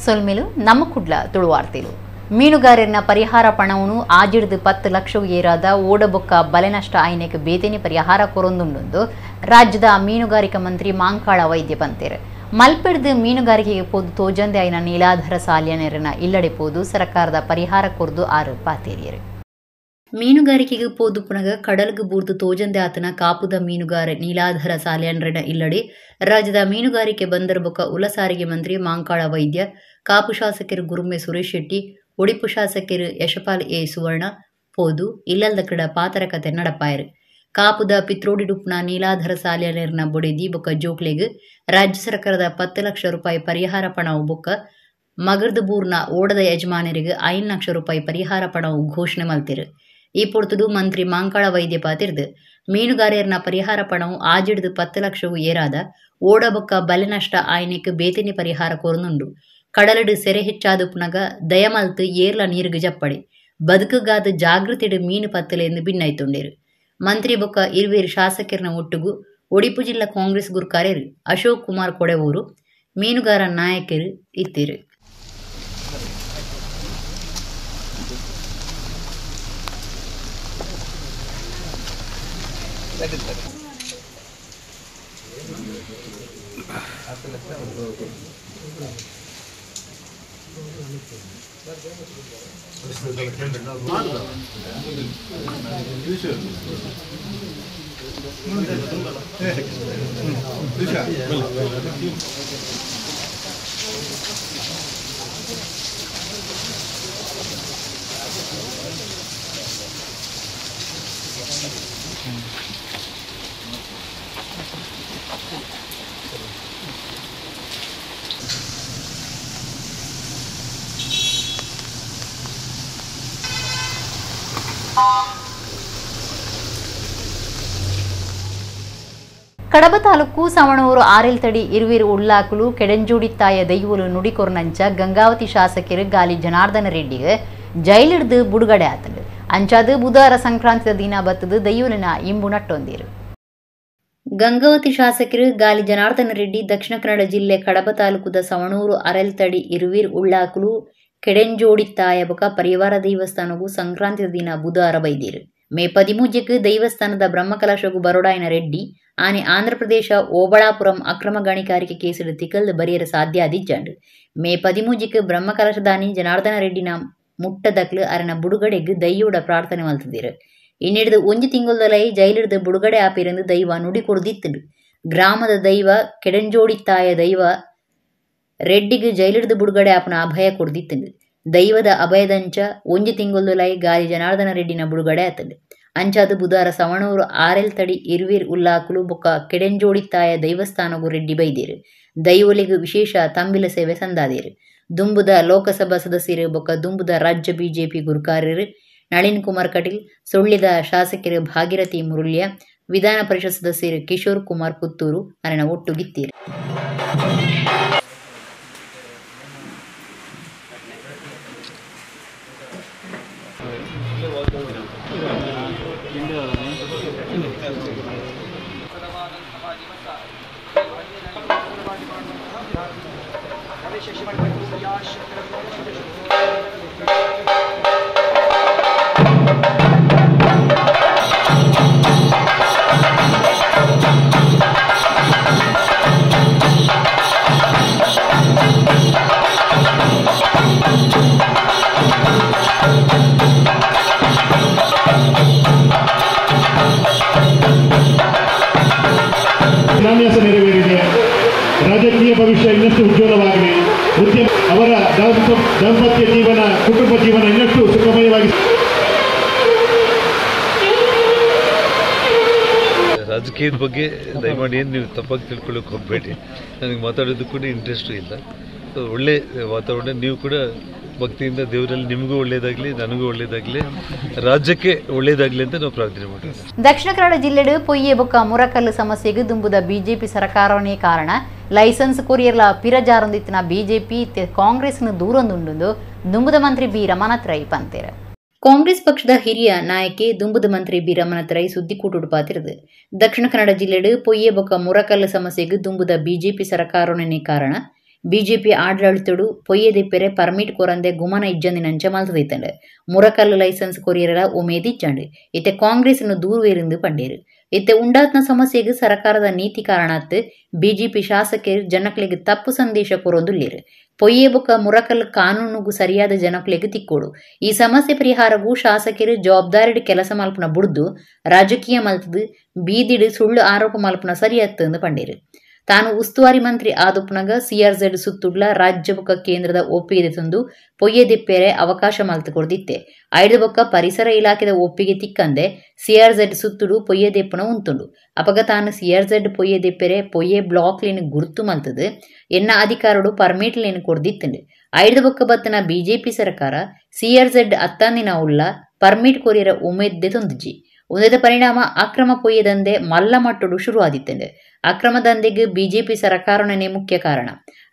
ಸೊಲ್ಮೆಲು ನಮ್ಮ ಕುಡ್ಲ ತುಳುವಾರ್ತೆಲು. ಮೀನುಗಾರರ ಪರಿಹಾರ ಪಣವನ್ನು ಆಜಿಡ್ದು 10 ಲಕ್ಷ ಏರಾದ ಓಡಬೊಕ್ಕ ಬಲೆ ನಷ್ಟ ಆಯ್ನೆಕ್ ಬೇತೇನೆ ಪರಿಹಾರ ಕೊರೊಂದುಂಡು ರಾಜ್ಯದ ಮೀನುಗಾರಿಕಾ ಮಂತ್ರಿ ಮಾಂಕಾಳ ವೈದ್ಯ ಪಂತೇರು. ಮಲ್ಪೆಡ್ದು ಮೀನುಗಾರಿಕೆಗೆ ಪೋದು ತೋಜಂದೆ ಆಯ್ನ ನೀಲಾಧರ ಸಾಲ್ಯನೆರನ ಇಲ್ಲಡೆ ಪೋದು ಸರ್ಕಾರದ ಪರಿಹಾರ ಕೊರ್ದು ಆರು ಪಾತೇರಿಯರು. ಮೀನುಗಾರಿಕೆಗೆ ಪೋದು ಪುನಗ ಕಡಲ್ಗ್ ಬೂರ್ದು ತೋಜಂದೆ ಆತನ ಕಾಪುದ ಮೀನುಗಾರ ನೀಲಾಧರ ಸಾಲ್ಯನ್ರನ ಇಲ್ಲಡೆ ರಾಜ್ಯದ ಮೀನುಗಾರಿಕೆ ಬಂದರ್ ಬೊಕ್ಕ ಉಲ ಸಾರಿಗೆ ಮಂತ್ರಿ ಮಾಂಕಾಳ ವೈದ್ಯ, ಕಾಪು ಶಾಸಕರು ಗುರುಮೆ ಸುರೇಶ್ ಶೆಟ್ಟಿ, ಒಡಿಪು ಶಾಸಕರು ಯಶಪಾಲ್ ಎ ಸುವರ್ಣ ಪೋದು ಇಲ್ಲಲ್ದ ಕಡ ಪಾತರ ಕತೆ ನಡಪಾಯರು. ಕಾಪುದ ಪಿತ್ರೋಡಿಡುಪ್ನ ನೀಲಾಧರ ಸಾಲ್ಯನರ್ನ ಬೊಡೆದಿ ಬೊಕ್ಕ ಜೋಕ್ಲೆಗ್ ರಾಜ್ಯ ಸರ್ಕಾರದ 10 ಲಕ್ಷ ರೂಪಾಯಿ ಪರಿಹಾರ ಪಣವು ಬೊಕ್ಕ ಮಗರ್ದು ಬೂರ್ನ ಓಡದ ಯಜಮಾನರಿಗೆ 5 ಲಕ್ಷ ರೂಪಾಯಿ ಪರಿಹಾರ ಪಣವು ಘೋಷಣೆ ಮಲ್ತಿರು. ಈ ಪೊರ್ತುಡು ಮಂತ್ರಿ ಮಾಂಕಾಳ ವೈದ್ಯ ಪಾತಿರ್ದು ಮೀನುಗಾರರ್ನ ಪರಿಹಾರ ಪಣವು ಆಜಿಡ್ದು 10 ಲಕ್ಷವು ಏರಾದ ಓಡಬೊಕ್ಕ ಬಲೆ ನಷ್ಟ ಆಯ್ನೆಕ್ ಬೇತನೆ ಪರಿಹಾರ ಕೋರ್ನುಂಡು. ಕಡಲಡು ಸೆರೆ ಹೆಚ್ಚಾದುಪುನಗ ದಯಮಲ್ತು ಏರ್ಲ ನೀರುಗು ಜಪ್ಪಡೆ ಬದುಕುಗಾದ ಜಾಗೃತಿಡು ಮೀನು ಪತ್ತಲೆಂದು ಭಿನ್ನೈತುಂಡೇರು. ಮಂತ್ರಿ ಬೊಕ್ಕ ಇರುವೇರು ಶಾಸಕರನ ಒಟ್ಟುಗು ಒಡಿಪು ಜಿಲ್ಲಾ ಕಾಂಗ್ರೆಸ್ ಗುರುಕಾರ್ಯರು ಅಶೋಕ್ ಕುಮಾರ್ ಕೊಡೆವೂರು ಮೀನುಗಾರ ನಾಯಕರು ಇತ್ತೀರು. ಕಡಬ ತಾಲೂಕು ಸವಣೂರು ಆರೆಲ್ತಡಿ ಇರುವಿರು ಉಳ್ಳಾಕುಲು ಕೆಡಂಜೋಡಿತ್ತಾಯ ದೈವಲು ನುಡಿಕೊರ್ನಂಚ ಗಂಗಾವತಿ ಶಾಸಕರು ಗಾಲಿ ಜನಾರ್ದನ ರೆಡ್ಡಿಗೆ ಜೈಲಿಡ್ದು ಬುಡುಗಡೆ ಆತಂಡು. ಅಂಚಾದು ಬುಧವಾರ ಸಂಕ್ರಾಂತಿದ ದಿನ ಬತ್ತದು ದೈವಲಿನ ಇಂಬು ನಟ್ಟೊಂದಿರು. ಗಂಗಾವತಿ ಶಾಸಕರು ಗಾಲಿ ಜನಾರ್ದನ ರೆಡ್ಡಿ ದಕ್ಷಿಣ ಕನ್ನಡ ಜಿಲ್ಲೆ ಕಡಬ ತಾಲೂಕುದ ಸವಣೂರು ಅರೆಲ್ತಡಿ ಇರುವಿರು ಉಳ್ಳಾಕುಲು ಕೆಡೆಂಜೋಡಿತ್ತಾಯ ಬೊಕ ಪರಿವಾರ ದೇವಸ್ಥಾನಗೂ ಸಂಕ್ರಾಂತಿದ ದಿನ ಬುಧವಾರ ಬೈದಿರು. ಮೇ 13ಕ್ಕೆ ದೈವಸ್ಥಾನದ ಬ್ರಹ್ಮಕಲಶಗೂ ಬರೋಡಾಯನ ರೆಡ್ಡಿ ಆನೆ ಆಂಧ್ರಪ್ರದೇಶ ಓಬಳಾಪುರಂ ಅಕ್ರಮ ಗಣಿಗಾರಿಕೆ ಕೇಸಿಡು ತಿಕಲ್ದು ಬರಿಯರ ಸಾಧ್ಯ ಆದಿಜ್ಜಾಂಡು. ಮೇ 13ಕ್ಕೆ ಬ್ರಹ್ಮಕಲಶದಾನಿ ಜನಾರ್ದನ ರೆಡ್ಡಿನ ಮುಟ್ಟದಕ್ಲು ಅರನ ಬುಡುಗಡೆಗ್ ದೈಯೋಡ ಪ್ರಾರ್ಥನೆ ಮಲ್ತದಿರು. ಇನ್ನಿಡ್ದು ಒಂಜಿ ತಿಂಗೊಲ್ದಲೈ ಜೈಲಿಡ್ದು ಬುಡುಗಡೆ ಆಪಿರಂದು ದೈವ ನುಡಿ ಕೊಡ್ದಿತ್ತುಂಡು. ಗ್ರಾಮದ ದೈವ ಕೆಡಂಜೋಡಿತ್ತಾಯ ದೈವ ರೆಡ್ಡಿಗೆ ಜೈಲಿಡ್ದು ಬುಡುಗಡೆ ಆಪನ ಅಭಯ ಕೊಡ್ದಿತ್ತುಂಡು. ದೈವದ ಅಭಯದಂಚ ಒಂಜಿ ತಿಂಗೊಲ್ದಲೈ ಗಾಲಿ ಜನಾರ್ದನ ರೆಡ್ಡಿನ ಬುಡುಗಡೆ ಆತಂಡು. ಅಂಚಾದು ಬುಧವಾರ ಸವಣೂರು ಆರೆಲ್ತಡಿ ಇರುವಿರ್ ಉಲ್ಲಾಕುಲು ಬೊಕ್ಕ ಕೆಡೆಂಜೋಡಿತ್ತಾಯ ದೈವಸ್ಥಾನಗೂ ರೆಡ್ಡಿ ಬೈದೇರು. ದೈವೊಲಿಗು ವಿಶೇಷ ತಂಬಿಲ ಸೇವೆ ಸಂದಾದೇರು. ದುಂಬುದ ಲೋಕಸಭಾ ಸದಸ್ಯರು ಬೊಕ್ಕ ದುಂಬುದ ರಾಜ್ಯ ಬಿಜೆಪಿ ಗುರುಕಾರ್ಯರು ನಳಿನ್ ಕುಮಾರ್ ಕಟೀಲ್, ಸುಳ್ಳಿದ ಶಾಸಕರು ಭಾಗೀರಥಿ ಮುರುಳ್ಯ, ವಿಧಾನ ಪರಿಷತ್ ಸದಸ್ಯರು ಕಿಶೋರ್ ಕುಮಾರ್ ಪುತ್ತೂರು ಅರಣ ಒಟ್ಟುಗಿತ್ತೀರು. ಶಿಲಾನ್ಯಾಸ ನೆರವೇರಿದೆ. ರಾಜಕೀಯ ಭವಿಷ್ಯ ಇನ್ನಷ್ಟು ಉಜ್ವಲವಾಗಲಿ. ಉದ್ಯಮ ಅವರ ದಾಂಪತ್ಯ ಜೀವನ, ಕುಟುಂಬ ಜೀವನ ಇನ್ನಷ್ಟು ಸುಖಮಯವಾಗಿ. ರಾಜಕೀಯದ ಬಗ್ಗೆ ದಯಮಾಡಿ ಏನು ನೀವು ತಪ್ಪಾಗಿ ತಿಳ್ಕೊಳ್ಳೋಕೆ ಹೋಗಬೇಡಿ. ನನಗೆ ಮಾತಾಡೋದು ಕೂಡ ಇಂಟ್ರೆಸ್ಟು ಇಲ್ಲ. ಒಳ್ಳೆ ವಾತಾವರಣ, ನೀವು ಕೂಡ ಭಕ್ತಿಯಿಂದ ದೇವರಲ್ಲಿ ನಿಮಗೂ ಒಳ್ಳೇದಾಗಲಿ, ನನಗೂ ಒಳ್ಳೇದಾಗಲಿ, ರಾಜ್ಯಕ್ಕೆ ಒಳ್ಳೇದಾಗಲಿ ಅಂತ ನಾವು ಪ್ರಾರ್ಥನೆ ಮಾಡ್ತೀವಿ. ದಕ್ಷಿಣ ಕನ್ನಡ ಜಿಲ್ಲೆಡು ಪೊಯ್ಯೆ ಬೊಕ್ಕ ಮುರಕಲ್ಲು ಸಮಸ್ಯೆಗೆ ದುಂಬುದ ಬಿಜೆಪಿ ಸರ್ಕಾರವೇ ಕಾರಣ. ಲೈಸೆನ್ಸ್ ಕೊರಿಯರ್ಲ ಪಿರಜಾರೊಂದಿತ್ತಿನ ಬಿಜೆಪಿ ಕಾಂಗ್ರೆಸ್ನ ದೂರೊಂದುಂಡು ದುಂಬುದ ಮಂತ್ರಿ ಬಿ ರಮಾನಾಥ್ ರೈ ಪಂತೇರು. ಕಾಂಗ್ರೆಸ್ ಪಕ್ಷದ ಹಿರಿಯ ನಾಯಕಿ ದುಂಬುದ ಮಂತ್ರಿ ಬಿ ರಮಾನಾಥ್ ರೈ ಸುದ್ದಿಕೂಟುಡು ಪಾತಿರದು. ದಕ್ಷಿಣ ಕನ್ನಡ ಜಿಲ್ಲೆಡು ಪೊಯ್ಯೆ ಬೊಕ್ಕ ಮುರಕಲ್ಲು ಸಮಸ್ಯೆಗೆ ದುಂಬುದ ಬಿಜೆಪಿ ಸರ್ಕಾರವೇ ಕಾರಣ. BJP ಆಡಳಿತಡು ಪೊಯ್ಯೆದಿಪ್ಪೆರೆ permit ಕೊರಂದೆ ಗುಮನ ಇಜ್ಜಂದಿನಂಚ ಮಲ್ತದಿತ್ತಂಡು. ಮುರಕಲ್ಲು ಲೈಸೆನ್ಸ್ ಕೊರಿಯರ ಉಮೇದಿಜ್ಜಂಡು. ಇತ್ತೆ ಕಾಂಗ್ರೆಸ್ನು ದೂರ್ವೇರಿಂದು ಪಂಡೇರು. ಇತ್ತೆ ಉಂಡಾತ್ನ ಸಮಸ್ಯೆಗೆ ಸರ್ಕಾರದ ನೀತಿ ಕಾರಣಾತ್ ಬಿಜೆಪಿ ಶಾಸಕರು ಜನಕ್ಲೆಗ್ ತಪ್ಪು ಸಂದೇಶ ಕೊರೊಂದುಲ್ಲೇರು. ಪೊಯ್ಯೆ ಬೊಕ್ಕ ಮುರಕಲ್ ಕಾನೂನುಗು ಸರಿಯಾದ ಜನಕ್ಲೆಗ್ ತಿಕ್ಕೋಡು. ಈ ಸಮಸ್ಯೆ ಪರಿಹಾರಗೂ ಶಾಸಕರು ಜವಾಬ್ದಾರಿಡ್ ಕೆಲಸ ಮಲ್ಪನ ಬುಡ್ದು ರಾಜಕೀಯ ಮಲ್ತದು ಬೀದಿಡು ಸುಳ್ಳು ಆರೋಪ ಮಲ್ಪನ ಸರಿಯತ್ತಂದು ಪಂಡೇರು. ತಾನು ಉಸ್ತುವಾರಿ ಮಂತ್ರಿ ಆದುಪ್ಪನಗ ಸಿಆರ್ಝೆಡ್ ಸುತ್ತುಡ್ಲ ರಾಜ್ಯ ಬೊಕ್ಕ ಕೇಂದ್ರದ ಒಪ್ಪಿಗೆ ತಂದು ಪೊಯ್ಯೆ ದಿಪ್ಪೆರೆ ಅವಕಾಶ ಮಲ್ತು ಕೊಡ್ದಿತ್ತೆ. ಐದು ಬೊಕ್ಕ ಪರಿಸರ ಇಲಾಖೆದ ಒಪ್ಪಿಗೆ ತಿಕ್ಕಂದೆ ಸಿಆರ್ಝೆಡ್ ಸುತ್ತುಡು ಪೊಯ್ಯೆ ದೆಪ್ಪುನ ಉಂತುಂಡು. ಅಪಗ ತಾನು ಸಿಆರ್ಝೆಡ್ ಪೊಯ್ಯೆ ದೆಪ್ಪೆರೆ ಪೊಯ್ಯೆ ಬ್ಲಾಕ್ಲೇನು ಗುರುತು ಮಲ್ತದು ಎನ್ನ ಅಧಿಕಾರಡು ಪರ್ಮಿಟ್ಲೇನು ಕೊಡ್ದಿತ್ತಂಡು. ಐದು ಬೊಕ್ಕ ಬತ್ತನ ಬಿಜೆಪಿ ಸರ್ಕಾರ ಸಿಆರ್ಝೆಡ್ ಅತ್ತಾಂದಿನ ಉಲ್ಲ ಪರ್ಮಿಟ್ ಕೊರಿಯರ ಉಮೇದ್ದೆ ತಂದುಜಿ. ಒಂದೇದ ಪರಿಣಾಮ ಅಕ್ರಮ ಪೊಯ್ಯೆ ದಂಧೆ ಮಲ್ಲ ಮಟ್ಟಡು ಶುರು ಆದಿತ್ತಂಡು. ಅಕ್ರಮ ದಂಧೆಗೆ ಬಿಜೆಪಿ ಸರ್ಕಾರನೇ ಮುಖ್ಯ ಕಾರಣ.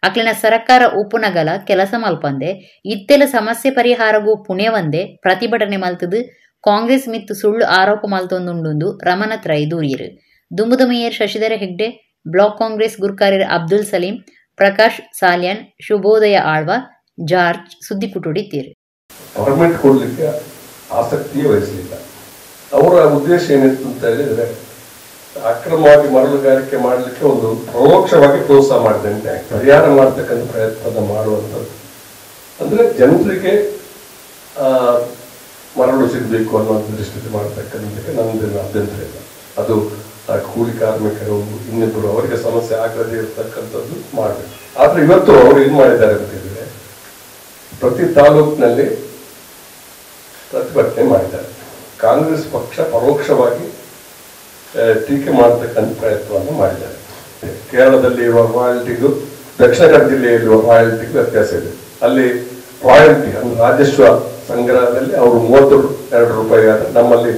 ಅಕ್ಲಿನ ಸರ್ಕಾರ ಉಪುನಗಲ ಕೆಲಸ ಮಲ್ಪಂದೆ ಇತ್ತೆಲ ಸಮಸ್ಯೆ ಪರಿಹಾರಗೂ ಪುಣ್ಯವಂದೆ ಪ್ರತಿಭಟನೆ ಮಲ್ತದು ಕಾಂಗ್ರೆಸ್ ಮಿತ್ತು ಸುಳ್ಳು ಆರೋಪ ಮಲ್ತೊಂದುಂಡು ರಮಣತ್ ರೈ ದೂರಿಯರು. ದುಂಬುದ ಮೇಯರ್ ಶಶಿಧರ ಹೆಗ್ಡೆ, ಬ್ಲಾಕ್ ಕಾಂಗ್ರೆಸ್ ಗುರ್ಕಾರ್ಯರ್ ಅಬ್ದುಲ್ ಸಲೀಂ, ಪ್ರಕಾಶ್ ಸಾಲ್ಯಾನ್, ಶುಭೋದಯ ಆಳ್ವ, ಜಾರ್ಜ್ ಸುದ್ದಿ ಕುಟುಡಿತ್ತೀರು. ಪರ್ಮಿಟ್ ಕೊಡಲಿಕ್ಕೆ ಆಸಕ್ತಿಯೇ ವಹಿಸಲಿಲ್ಲ. ಅವರ ಉದ್ದೇಶ ಏನಿತ್ತು ಅಂತ ಹೇಳಿದ್ರೆ ಅಕ್ರಮವಾಗಿ ಮರಳುಗಾರಿಕೆ ಮಾಡಲಿಕ್ಕೆ ಒಂದು ಪರೋಕ್ಷವಾಗಿ ಪ್ರೋತ್ಸಾಹ ಮಾಡಿದಂತೆ ಪರಿಹಾರ ಮಾಡ್ತಕ್ಕಂಥ ಪ್ರಯತ್ನ ಮಾಡುವಂಥದ್ದು. ಅಂದರೆ ಜನರಿಗೆ ಮರಳು ಸಿಗಬೇಕು ಅನ್ನೋ ದೃಷ್ಟಿಯಲ್ಲಿ ಮಾಡ್ತಕ್ಕಂಥದ್ದಕ್ಕೆ ನನ್ನದೇನು ಅಭ್ಯಂತರ ಇಲ್ಲ. ಅದು ಕೂಲಿ ಕಾರ್ಮಿಕರು ಇನ್ನಿಬ್ಬರು ಅವರಿಗೆ ಸಮಸ್ಯೆ ಆಗದೇ ಇರತಕ್ಕಂಥದ್ದು ಮಾಡಬೇಕು. ಆದರೆ ಇವತ್ತು ಅವರು ಏನು ಮಾಡಿದ್ದಾರೆ ಅಂತ ಹೇಳಿದ್ರೆ ಪ್ರತಿ ತಾಲೂಕಿನಲ್ಲಿ ಪ್ರತಿಭಟನೆ ಮಾಡಿದ್ದಾರೆ. ಕಾಂಗ್ರೆಸ್ ಪಕ್ಷ ಪರೋಕ್ಷವಾಗಿ ಟೀಕೆ ಮಾಡತಕ್ಕಂಥ ಪ್ರಯತ್ನವನ್ನು ಮಾಡಿದ್ದಾರೆ. ಕೇರಳದಲ್ಲಿ ಇರುವ ರಾಯಲ್ಟಿಗೂ ದಕ್ಷಿಣ ಕನ್ನಡ ಜಿಲ್ಲೆಯಲ್ಲಿರುವ ರಾಯಲ್ಟಿಗೂ ವ್ಯತ್ಯಾಸ ಇದೆ. ಅಲ್ಲಿ ರಾಯಲ್ಟಿ ಅಂದ್ರೆ ರಾಜಸ್ವ ಸಂಗ್ರಹದಲ್ಲಿ ಅವರು 32 ರೂಪಾಯಿ ಆದರೆ ನಮ್ಮಲ್ಲಿ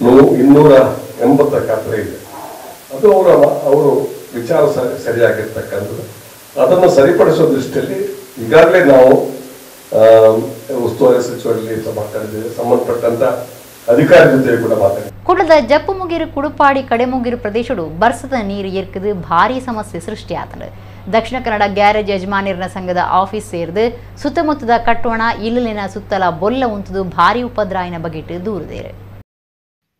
280 ಖಾತ್ರಿ ಇದೆ. ಅದು ಅವರು ವಿಚಾರ ಸರಿಯಾಗಿರ್ತಕ್ಕಂಥದ್ದು. ಅದನ್ನು ಸರಿಪಡಿಸುವ ದೃಷ್ಟಿಯಲ್ಲಿ ಈಗಾಗಲೇ ನಾವು ಉಸ್ತುವಾರಿ ಸಚಿವರಲ್ಲಿ ಮಾತಾಡಿದ್ದೇವೆ, ಸಂಬಂಧಪಟ್ಟಂತ ಅಧಿಕಾರಿ ಜೊತೆ ಕೂಡ ಮಾತಾಡಿ. ಕುಡದ ಜಪ್ಪುಮುಗಿರು ಕುಡುಪಾಡಿ ಕಡೆಮುಗಿರು ಪ್ರದೇಶಡು ಬರ್ಸದ ನೀರು ಏರ್ಕದು ಭಾರಿ ಸಮಸ್ಯೆ ಸೃಷ್ಟಿಯಾತಂಡು. ದಕ್ಷಿಣ ಕನ್ನಡ ಗ್ಯಾರೇಜ್ ಯಜಮಾನಿರ್ನ ಸಂಘದ ಆಫೀಸ್ ಸೇರಿದು ಸುತ್ತಮುತ್ತದ ಕಟ್ಟೋಣ ಇಲ್ಲಲಿನ ಸುತ್ತಲ ಬೊಲ್ಲ ಉಂಟುದು ಭಾರಿ ಉಪದ್ರಾಯನ ಬಗೆಟ್ಟು ದೂರದೇರು.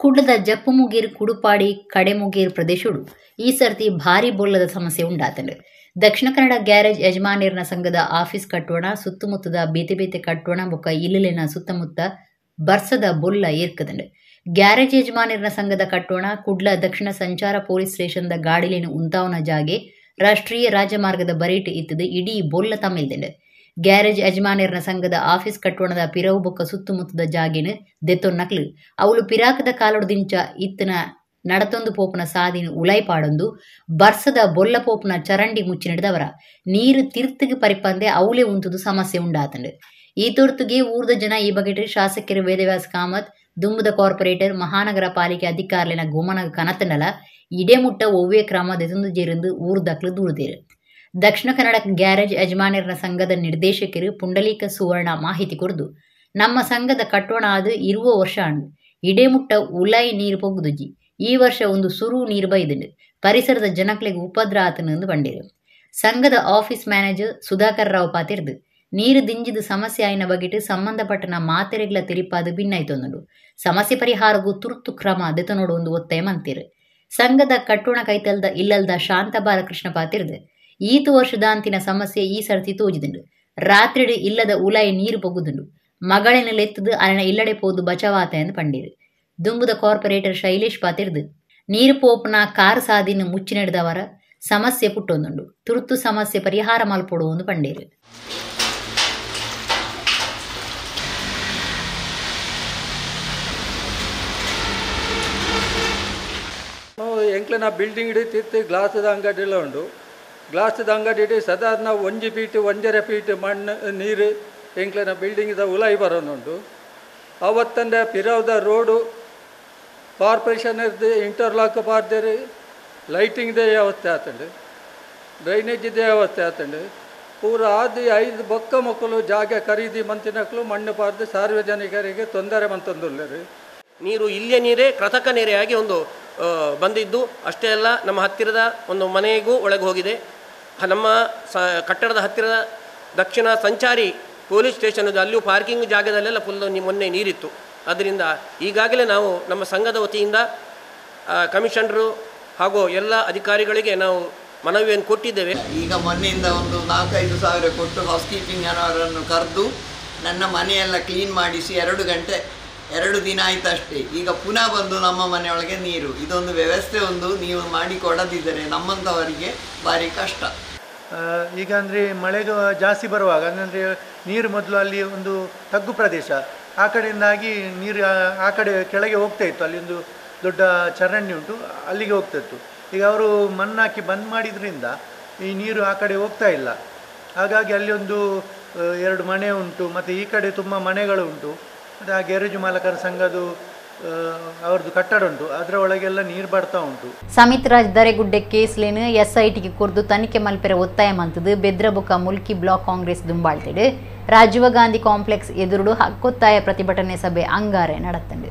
ಕುಡ್ಲದ ಜಪ್ಪುಮುಗೇರು ಕುಡುಪಾಡಿ ಕಡೆಮುಗೇರು ಪ್ರದೇಶಡು ಈ ಸರ್ತಿ ಭಾರಿ ಬೊಲ್ಲದ ಸಮಸ್ಯೆ ಉಂಡಾತಂಡು. ದಕ್ಷಿಣ ಕನ್ನಡ ಗ್ಯಾರೇಜ್ ಯಜಮಾನಿರ್ನ ಸಂಘದ ಆಫೀಸ್ ಕಟ್ಟೋಣ ಸುತ್ತಮುತ್ತದ ಬೇತೆ ಬೇತೆ ಕಟ್ಟೋಣ ಬೊಕ್ಕ ಇಲ್ಲಲಿನ ಸುತ್ತಮುತ್ತ ಬರ್ಸದ ಬೊಲ್ಲ ಏರ್ಕದಂಡು. ಗ್ಯಾರೇಜ್ ಯಜಮಾನಿರ್ನ ಸಂಘದ ಕಟ್ಟೋಣ ಕುಡ್ಲ ದಕ್ಷಿಣ ಸಂಚಾರ ಪೊಲೀಸ್ ಸ್ಟೇಷನ್ದ ಗಾಡಿಲೇನು ಉಂತಾವನ ಜಾಗೆ ರಾಷ್ಟ್ರೀಯ ರಾಜಮಾರ್ಗದ ಬರೀಟು ಇತ್ತದು ಇಡೀ ಬೊಲ್ಲ ತಮಿಳ್ದಂಡು. ಗ್ಯಾರೇಜ್ ಯಜಮಾನಿರ್ನ ಸಂಘದ ಆಫೀಸ್ ಕಟ್ಟೋಣದ ಪಿರವು ಬೊಕ್ಕ ಸುತ್ತಮುತ್ತದ ಜಾಗೇನು ದೆತ್ತೊನ್ನಕ್ಲು ಅವಳು ಪಿರಾಕದ ಕಾಲೊಡ್ದಿಂಚ ಇತ್ತನ ನಡತೊಂದು ಪೋಪನ ಸಾದಿನ ಉಲೈಪಾಡೊಂದು ಬರ್ಸದ ಬೊಲ್ಲ ಪೋಪನ ಚರಂಡಿ ಮುಚ್ಚಿ ನಡೆದವರ ನೀರು ತಿರ್ತಿಗೆ ಪರಿಪಂದೆ ಅವಲೇ ಉಂಟುದು ಸಮಸ್ಯೆ ಉಂಡಾತಂಡು. ಈ ತೊರ್ತುಗೆ ಊರ್ದ ಜನ ಈ ಬಗೆಟ್ ಶಾಸಕರು ವೇದವ್ಯಾಸ ಕಾಮತ್, ದುಂಬುದ ಕಾರ್ಪೊರೇಟರ್, ಮಹಾನಗರ ಪಾಲಿಕೆ ಅಧಿಕಾರಿನ ಗುಮನ ಕನತನಲ ಇಡೇ ಮುಟ್ಟ ಒವ್ವೇ ಕ್ರಮ ದೆತೊಂದು ಜೇರಂದು ಊರ್ದಕ್ಲು ದೂರದೇರು. ದಕ್ಷಿಣ ಕನ್ನಡ ಗ್ಯಾರೇಜ್ ಯಜಮಾನರ ಸಂಘದ ನಿರ್ದೇಶಕರು ಪುಂಡಲೀಕ ಸುವರ್ಣ ಮಾಹಿತಿ ಕೊರದು, ನಮ್ಮ ಸಂಘದ ಕಟ್ಟೋಣ ಅದು ಇರುವ ವರ್ಷ ಅಣ್ಣು ಇಡೇ ಮುಟ್ಟ ಉಲೈ ನೀರು ಪೊಗ್ಗುದುಜಿ, ಈ ವರ್ಷ ಒಂದು ಸುರು ನೀರು ಬೈದುಂಡು, ಪರಿಸರದ ಜನಕ್ಲೆಗ್ ಉಪದ್ರ ಆತನಂದು ಬಂಡೇರು. ಸಂಘದ ಆಫೀಸ್ ಮ್ಯಾನೇಜರ್ ಸುಧಾಕರ್ ರಾವ್ ಪಾತಿರ್ದು ನೀರು ದಿಂಜಿದ ಸಮಸ್ಯೆ ಆಯ್ನ ಬಗೆಟ್ ಸಂಬಂಧಪಟ್ಟನ ಮಾತೆರೆಗ್ಲ ತೆರಿಪಾದ ಭಿನ್ನಾಯ್ತೊಂದುಂಡು, ಸಮಸ್ಯೆ ಪರಿಹಾರಗೂ ತುರ್ತು ಕ್ರಮ ದೆತೊನೋಡು ಒಂದು ಒತ್ತಾಯ ಮಂತಿರು. ಸಂಘದ ಕಟ್ಟೋಣ ಕೈತಲ್ದ ಇಲ್ಲಲ್ದ ಶಾಂತ ಬಾಲಕೃಷ್ಣ ಪಾತಿರ್ದು ಈತು ವರ್ಷದ ಅಂತಿನ ಸಮಸ್ಯೆ ಈ ಸರ್ತಿ ತೋಜಿದುಂಡು, ರಾತ್ರಿಡು ಇಲ್ಲದ ಉಲಾಯಿ ನೀರು ಪೊಗ್ಗುದುಂಡು, ಮಗಳಿನ ಎತ್ತದು ಅರಣ ಇಲ್ಲಡೆ ಪೋದು ಬಚಾವಾತ ಎಂದು ಪಂಡೀರು. ದುಂಬುದ ಕಾರ್ಪೊರೇಟರ್ ಶೈಲೇಶ್ ಪಾತಿರ್ದು ನೀರು ಪೋಪ್ನ ಕಾರ್ ಸಾದಿನ ಮುಚ್ಚಿ ನಡೆದವರ ಸಮಸ್ಯೆ ಪುಟ್ಟೊಂದುಂಡು, ತುರ್ತು ಸಮಸ್ಯೆ ಪರಿಹಾರ ಮಲ್ಪೊಡು ಒಂದು ಪಂಡೀರು. ಎಂಕ್ಲೆನ ಬಿಲ್ಡಿಂಗ್ ಇಡೀತಿತ್ತು ಗ್ಲಾಸದ ಅಂಗಡಿಲ್ಲ ಉಂಡು, ಗ್ಲಾಸದ ಅಂಗಡಿ ಇಡೀ ಸದಾ ನಾವು 1 ಫೀಟ್ 1.5 ಫೀಟ್ ಮಣ್ಣು ನೀರು ಎಂಕ್ಲೆನ ಬಿಲ್ಡಿಂಗ್ದ ಉಲಾಯಿ ಬರೋನುಂಡು. ಆವತ್ತಂದೆ ಪಿರವ್ದ road corporation interlock ಪಾರ್ದೇರು, ಲೈಟಿಂಗ್ದೇ ವ್ಯವಸ್ಥೆ ಆತಂಡು, ಡ್ರೈನೇಜಿದೇ ವ್ಯವಸ್ಥೆ ಆತಂಡು. ಪೂರ ಆದಿ 5 ಬೊಕ್ಕ ಮಕ್ಕಳು ಜಾಗ ಖರೀದಿ ಮಂತಿನಕ್ಲು ಮಣ್ಣು ಪಾರ್ದು ಸಾರ್ವಜನಿಕರಿಗೆ ತೊಂದರೆ ಮಂತಂದುಳ್ಳರು. ನೀರು ಇಲ್ಲಿಯ ನೀರೇ ಕೃತಕ ನೀರೇ ಒಂದು ಬಂದಿದ್ದು. ಅಷ್ಟೇ ಅಲ್ಲ, ನಮ್ಮ ಹತ್ತಿರದ ಒಂದು ಮನೆಗೂ ಒಳಗೆ ಹೋಗಿದೆ. ನಮ್ಮ ಕಟ್ಟಡದ ಹತ್ತಿರದ ದಕ್ಷಿಣ ಸಂಚಾರಿ ಪೊಲೀಸ್ ಸ್ಟೇಷನ್, ಅಲ್ಲಿಯೂ ಪಾರ್ಕಿಂಗ್ ಜಾಗದಲ್ಲೆಲ್ಲ ಫುಲ್ಲು ಮೊನ್ನೆ ನೀರಿತ್ತು. ಆದ್ದರಿಂದ ಈಗಾಗಲೇ ನಾವು ನಮ್ಮ ಸಂಘದ ವತಿಯಿಂದ ಕಮಿಷನರು ಹಾಗೂ ಎಲ್ಲ ಅಧಿಕಾರಿಗಳಿಗೆ ನಾವು ಮನವಿಯನ್ನು ಕೊಟ್ಟಿದ್ದೇವೆ. ಈಗ ಮೊನ್ನೆಯಿಂದ ಒಂದು 4-5 ಸಾವಿರ ಕೊಟ್ಟು ಹೌಸ್ ಕೀಪಿಂಗ್ ಅವರನ್ನು ಕರೆದು ನನ್ನ ಮನೆಯೆಲ್ಲ ಕ್ಲೀನ್ ಮಾಡಿಸಿ 2 ಗಂಟೆ 2 ದಿನ ಆಯ್ತು ಅಷ್ಟೇ. ಈಗ ಪುನಃ ಬಂದು ನಮ್ಮ ಮನೆಯೊಳಗೆ ನೀರು. ಇದೊಂದು ವ್ಯವಸ್ಥೆ ಒಂದು ನೀವು ಮಾಡಿ ಕೊಡದಿದ್ದರೆ ನಮ್ಮಂಥವರಿಗೆ ಭಾರಿ ಕಷ್ಟ. ಈಗ ಅಂದರೆ ಮಳೆಗೆ ಜಾಸ್ತಿ ಬರುವಾಗ ಅಂದರೆ ನೀರು ಮೊದಲು ಅಲ್ಲಿ ಒಂದು ತಗ್ಗು ಪ್ರದೇಶ, ಆ ಕಡೆಯಿಂದಾಗಿ ನೀರು ಆ ಕಡೆ ಕೆಳಗೆ ಹೋಗ್ತಾ ಇತ್ತು. ಅಲ್ಲಿ ಒಂದು ದೊಡ್ಡ ಚರಂಡಿ ಉಂಟು, ಅಲ್ಲಿಗೆ ಹೋಗ್ತಾ ಇತ್ತು. ಈಗ ಅವರು ಮಣ್ಣಾಕಿ ಬಂದ್ ಮಾಡಿದ್ರಿಂದ ಈ ನೀರು ಆ ಕಡೆ ಹೋಗ್ತಾ ಇಲ್ಲ. ಹಾಗಾಗಿ ಅಲ್ಲಿ ಒಂದು 2 ಮನೆ ಉಂಟು, ಮತ್ತು ಈ ಕಡೆ ತುಂಬ ಮನೆಗಳು ಉಂಟು. ಮತ್ತು ಆ ಗ್ಯಾರೇಜು ಮಾಲಕರ ಸಂಘದ್ದು ಅವ್ರದ್ದು ಕಟ್ಟಡ ಉಂಟು, ಅದರ ಒಳಗೆಲ್ಲ ನೀರು ಬರ್ತಾ ಉಂಟು. ಸಮಿತ್ ರಾಜ್ ದರೆಗುಡ್ಡೆ ಕೇಸ್ಲೇನು ಎಸ್ಐಟಿಗೆ ಕೊರ್ದು ತನಿಖೆ ಮಲ್ಪೆರೆ ಒತ್ತಾಯ ಮಂತದು ಬೆದ್ರಬುಕ ಮುಲ್ಕಿ ಬ್ಲಾಕ್ ಕಾಂಗ್ರೆಸ್ ದುಂಬಾಳ್ತಿಡು ರಾಜೀವ ಗಾಂಧಿ ಕಾಂಪ್ಲೆಕ್ಸ್ ಎದುರುಡು ಹಕ್ಕೊತ್ತಾಯ ಪ್ರತಿಭಟನೆ ಸಭೆ ಅಂಗಾರೆ ನಡತ್ತಂಡು.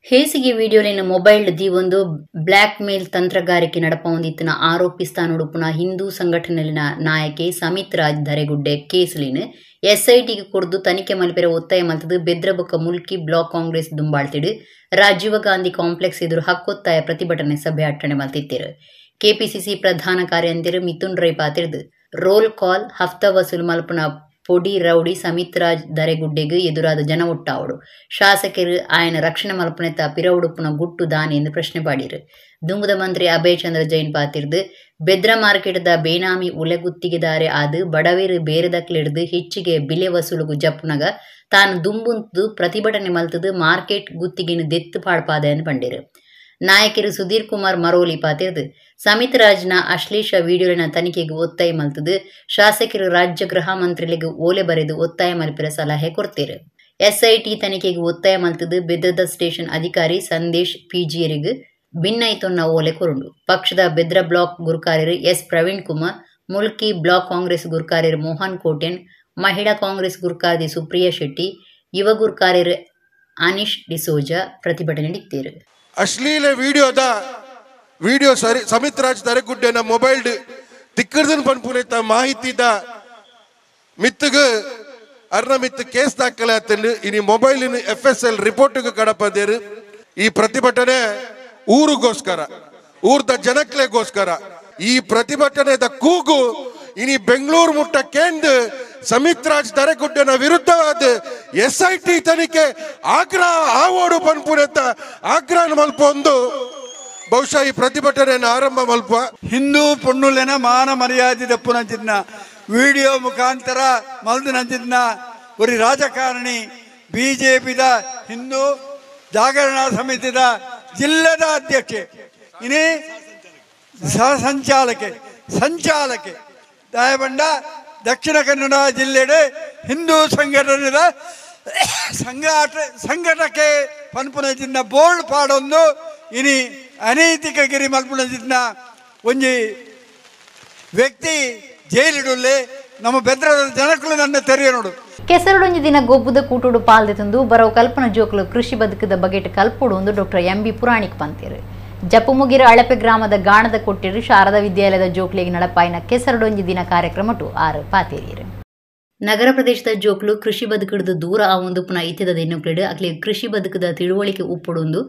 ಹೇಸಿಗೆ ವಿಡಿಯೋಲಿನ ಮೊಬೈಲ್ ದೀವೊಂದು ಬ್ಲ್ಯಾಕ್ ಮೇಲ್ ತಂತ್ರಗಾರಿಕೆ ನಡಪೊಂದಿತ್ತಿನ ಆರೋಪಿ ಸ್ಥಾನೊಡುಪುನ ಹಿಂದೂ ಸಂಘಟನೆಲಿನ ನಾಯಕೆ ಸಮಿತ್ ರಾಜ್ ದರೆಗುಡ್ಡೆ ಕೇಸ್ಲಿನ ಎಸ್ಐಟಿಗೆ ಕೊರ್ದು ತನಿಖೆ ಮಲ್ಪೆರೆ ಒತ್ತಾಯ ಮಲ್ತದು ಬೆದ್ರಬುಕ ಮುಲ್ಕಿ ಬ್ಲಾಕ್ ಕಾಂಗ್ರೆಸ್ ದುಂಬಾಳ್ತಿಡು ರಾಜೀವ ಗಾಂಧಿ ಕಾಂಪ್ಲೆಕ್ಸ್ ಎದುರು ಹಕ್ಕೊತ್ತಾಯ ಪ್ರತಿಭಟನೆ ಸಭೆ ಅಟ್ಟಣೆ ಮಲ್ತಿತ್ತಿರು. ಕೆಪಿಸಿಸಿ ಪ್ರಧಾನ ಕಾರ್ಯಂತಿರು ಮಿಥುನ್ ರೈ ಪಾತಿರ್ದು ರೋಲ್ ಕಾಲ್ ಹಫ್ತಾ ವಸೂಲು ಮಲ್ಪುನ ಪೊಡಿ ರೌಡಿ ಸಮಿತ್ ರಾಜ್ ದರೆಗುಡ್ಡೆಗೆ ಎದುರಾದ ಜನ ಒಟ್ಟಾವಡು ಶಾಸಕರು ಆಯನ ರಕ್ಷಣೆ ಮಲ್ಪನೆತ ಪಿರವುಡುಪುನ ಗುಟ್ಟು ದಾನಿ ಎಂದು ಪ್ರಶ್ನೆ ಪಾಡಿರು. ದುಂಗುದ ಮಂತ್ರಿ ಅಭಯ್ ಚಂದ್ರ ಜೈನ್ ಪಾತಿರ್ದು ಬೆದ್ರ ಮಾರ್ಕೆಟ್ದ ಬೇನಾಮಿ ಉಲೆಗುತ್ತಿಗೆದಾರೆ ಆದು ಬಡವೇರು ಬೇರೆದಕ್ಲಿಡ್ದು ಹೆಚ್ಚಿಗೆ ಬಿಲೆ ವಸೂಲುಗು ಜಪ್ಪುನಗ ತಾನು ದುಂಬುಂತು ಪ್ರತಿಭಟನೆ ಮಲ್ತದು ಮಾರ್ಕೆಟ್ ಗುತ್ತಿಗೆನು ದೆತ್ತು ಪಾಡ್ಪಾದ ಎಂದು ಪಂಡಿರು. ನಾಯಕರು ಸುಧೀರ್ ಕುಮಾರ್ ಮರೋಲಿ ಪಾತಿರ್ದು ಸಮಿತ್ ರಾಜ್ನ ಅಶ್ಲೀಷ ವಿಡಿಯೋಲಿನ ತನಿಖೆಗೆ ಒತ್ತಾಯ ಮಲ್ತದು ಶಾಸಕರು ರಾಜ್ಯ ಗೃಹ ಮಂತ್ರಿಗಳಿಗೆ ಓಲೆ ಬರೆದು ಒತ್ತಾಯ ಮಲ್ಪಿರ ಸಲಹೆ ಕೊಡ್ತೀರು. ಎಸ್ಐಟಿ ತನಿಖೆಗೆ ಒತ್ತಾಯ ಮಲ್ತದು ಬೆದ್ರದ ಸ್ಟೇಷನ್ ಅಧಿಕಾರಿ ಸಂದೇಶ್ ಪಿಜಿಯರಿಗೆ ಭಿನ್ನೈತೊನ್ನ ಓಲೆ ಕೊರುಂಡು. ಪಕ್ಷದ ಬೆದ್ರ ಬ್ಲಾಕ್ ಗುರುಕಾರ್ಯರು ಎಸ್ ಪ್ರವೀಣ್ ಕುಮಾರ್, ಮುಲ್ಕಿ ಬ್ಲಾಕ್ ಕಾಂಗ್ರೆಸ್ ಗುರುಕಾರ್ಯರು ಮೋಹನ್ ಕೋಟೆನ್, ಮಹಿಳಾ ಕಾಂಗ್ರೆಸ್ ಗುರುಕಾರ್ದಿ ಸುಪ್ರಿಯಾ ಶೆಟ್ಟಿ, ಯುವ ಗುರುಕಾರ್ಯರು ಅನಿಶ್ ಡಿಸೋಜಾ ಪ್ರತಿಭಟನೆ ನೀಡಿದ್ದಾರೆ. ಅಶ್ಲೀಲ ವಿಡಿಯೋದ ವಿಡಿಯೋ ಸರಿ ಸಮಿತ್ ರಾಜ್ ದರೆಗುಡ್ಡೆನ ಮೊಬೈಲ್ ತಿಕ್ಕರ್ದನ್ ಪನ್ಪುನೈತ ಮಾಹಿತಿದ ಮಿತ್ತಗ ಅರ್ನ ಮಿತ್ತು ಕೇಸ್ ದಾಖಲೆ ಆತಂಡು. ಇನಿ mobile F S L ರಿಪೋರ್ಟ್ಗೆ ಕಡಪದೇರು. ಈ ಪ್ರತಿಭಟನೆ ಊರಿಗೋಸ್ಕರ, ಊರ್ದ ಜನಕ್ಲೆಗೋಸ್ಕರ. ಈ ಪ್ರತಿಭಟನೆದ ಕೂಗು ಇನಿ ಬೆಂಗಳೂರು ಮುಟ್ಟ ಕೇಂದ್ರ ಸಮಿತ್ ರಾಜ್ ದರೆಗುಡ್ಡನ ವಿರುದ್ಧವಾದ S I T ತನಿಖೆ ಆಗ್ರಹ ಆವೋಡು ಪನ್ಪುನೆತ್ತ ಆಗ್ರಹ ಮಲ್ಪೊಂದು ಬಹುಶಃ ಈ ಪ್ರತಿಭಟನೆಯನ್ನು ಆರಂಭ ಮಲ್ಪ. ಹಿಂದೂ ಪೊಣ್ಣುಲೆನ ಮಾನ ಮರ್ಯಾದೆ ದಪ್ಪುನಂಚಿದ್ನ ವಿಡಿಯೋ ಮುಖಾಂತರ ಮಲ್ದು ನಂಚಿದ್ನ ಒರಿ ರಾಜಕಾರಣಿ ಬಿಜೆಪಿದ ಹಿಂದೂ ಜಾಗರಣಾ ಸಮಿತಿದ ಜಿಲ್ಲೆದ ಅಧ್ಯಕ್ಷೆ ಇನಿ ಸಹ ಸಂಚಾಲಕೆ ಸಂಚಾಲಕೆ ದಾಯಬಂಡ ದಕ್ಷಿಣ ಕನ್ನಡ ಜಿಲ್ಲೆಡೆ ಹಿಂದೂ ಸಂಘಟನೆದ ಸಂಘಟಕೆ ಪನ್ಪುನಜಿನ ಬೋರ್ಡ್ ಪಾಡೊಂದು ಇನಿ ಅನೈತಿಕ ಗಿರಿ ಮಲ್ಪುನಜಿನ ಒಂಜಿ ವ್ಯಕ್ತಿ ಜೈಲಿಡುಲ್ಲೆ ನಮ್ಮ ಬೆದ್ರದ ಜನಕ್ಕಳು ನನ್ನ ತೆರೆಯ ನೋಡು. ಕೆಸರುಡೊಂಜಿ ದಿನ ಗೊಬ್ಬುದ ಕೂಟುಡು ಪಾಲ್ದೆ ತಂದು ಬರೋ ಕಲ್ಪನ ಜೋಕುಲು ಕೃಷಿ ಬದುಕದ ಬಗೆಟ್ ಕಲ್ಪೊಡು ಒಂದು doctor M B Puranik ಪಂತೇರು. ಜಪ್ಪುಮುಗಿರ ಅಳಪೆ ಗ್ರಾಮದ ಗಾಣದ ಕೊಟ್ಟಿರು ಶಾರದಾ ವಿದ್ಯಾಲಯದ ಜೋಕ್ಲಿಗೆ ನಡಪಾಯಿನ ಕೆಸರುಡೊಂಜಿ ದಿನ ಕಾರ್ಯಕ್ರಮಟು ಆರು ಪಾತೇರಿಯರು. ನಗರ ಪ್ರದೇಶದ ಜೋಕ್ಲು ಕೃಷಿ ಬದುಕುಡ್ದು ದೂರ ಆ ಒಂದು ಪುನಃ ಇತ್ಯದ ಎನ್ನುಕ್ಲಿಡು ಅಕ್ಲಿ ಕೃಷಿ ಬದುಕದ ತಿಳುವಳಿಕೆ ಉಪ್ಪುಡೊಂದು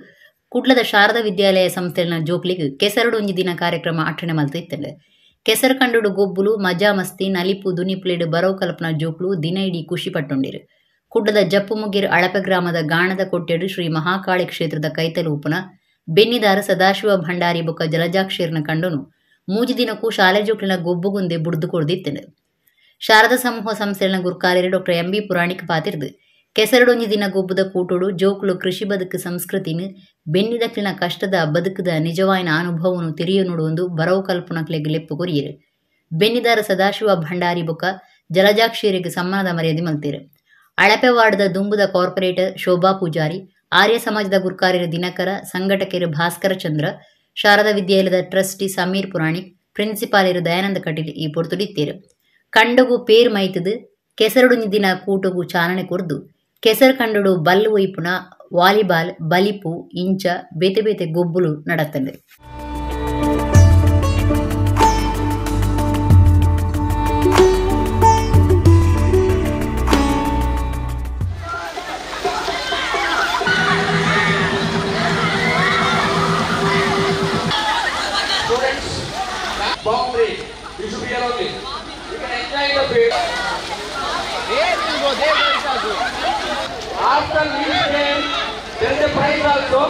ಕುಡ್ಲದ ಶಾರದಾ ವಿದ್ಯಾಲಯ ಸಂಸ್ಥೆಯ ಜೋಕ್ಲಿಗೆ ಕೆಸರುಡೊಂಜಿ ದಿನ ಕಾರ್ಯಕ್ರಮ ಅಟ್ಟಣೆ ಮಲ್ತು ಇತ್ತಂಡು. ಕೆಸರು ಕಂಡುಡು ಗೊಬ್ಬುಲು ಮಜಾ ಮಸ್ತಿ ನಲಿಪು ದುನಿಪ್ಲೇಡು ಬರೋ ಕಲ್ಪನ ಜೋಕ್ಲು ದಿನ ಇಡೀ ಖುಷಿ ಪಟ್ಟೊಂಡಿರು. ಕುಡ್ಲದ ಜಪ್ಪುಮುಗಿರು ಅಳಪೆ ಗ್ರಾಮದ ಗಾಣದ ಕೊಟ್ಟೆಡು ಶ್ರೀ ಮಹಾಕಾಳಿ ಕ್ಷೇತ್ರದ ಕೈತಲು ಉಪುನ ಬೆನ್ನಿದಾರ ಸದಾಶಿವ ಭಂಡಾರಿ ಬೊಕ್ಕ ಜಲಜಾಕ್ಷೇರ್ನ ಕಂಡನು ಮೂಜಿ ದಿನಕ್ಕೂ ಶಾಲೆ ಜೋಕ್ಲಿನ ಗೊಬ್ಬುಗುಂದೆ ಬುಡ್ದು ಕೊಡ್ದಿತ್ತನು. ಶಾರದಾ ಸಮೂಹ ಸಂಸ್ಥೆಯ ಗುರುಕಾರ್ಯರು doctor M B Puranik ಪಾತಿರ್ದು ಕೆಸರುಡೊಂಜಿ ದಿನ ಗೊಬ್ಬುದ ಕೂಟೋಡು ಜೋಕ್ಲು ಕೃಷಿ ಬದುಕು ಸಂಸ್ಕೃತಿನ ಬೆನ್ನಿದಕ್ಲಿನ ಕಷ್ಟದ ಬದುಕದ ನಿಜವಾಯಿನ ಅನುಭವವನ್ನು ತೆರೆಯ ನೋಡುವಂದು ಬರವು ಕಲ್ಪನಕ್ಲೆಗ್ ಲೆಪ್ಪು ಕೊರಿಯರು. ಬೆನ್ನಿದಾರ ಸದಾಶಿವ ಭಂಡಾರಿ ಬೊಕ್ಕ ಜಲಜಾಕ್ಷೇರಿಗೆ ಸಮ್ಮಾನದ ಮರ್ಯಾದೆ ಮಲ್ತೇರು. ಅಳಪೆ ವಾರ್ಡ್ದ ದುಂಬುದ ಕಾರ್ಪೊರೇಟರ್ ಶೋಭಾ ಪೂಜಾರಿ, ಆರ್ಯ ಸಮಾಜದ ಗುರುಕಾರ್ಯರು ದಿನಕರ, ಸಂಘಟಕರು ಭಾಸ್ಕರ ಚಂದ್ರ, ಶಾರದಾ ವಿದ್ಯಾಲಯದ ಟ್ರಸ್ಟಿ ಸಮೀರ್ ಪುರಾಣಿಕ್, ಪ್ರಿನ್ಸಿಪಾಲರು ದಯಾನಂದ ಕಟೀಲ್ ಈ ಪೊರ್ತುಡಿತ್ತೇರು. ಕಂಡಗು ಪೇರ್ ಮೈತದು ಕೆಸರುಡುಂಜಿ ದಿನ ಕೂಟಗು ಚಾಲನೆ ಕೊರ್ದು ಕೆಸರು ಕಂಡುಡು ಬಲ್ಲು ಒಯ್ಪುನ ವಾಲಿಬಾಲ್ ಬಲಿಪು ಇಂಚ ಬೇತೆ ಬೇತೆ ಗೊಬ್ಬುಲು ನಡತ್ತಂಡು. they also. After each game, there is a prize also.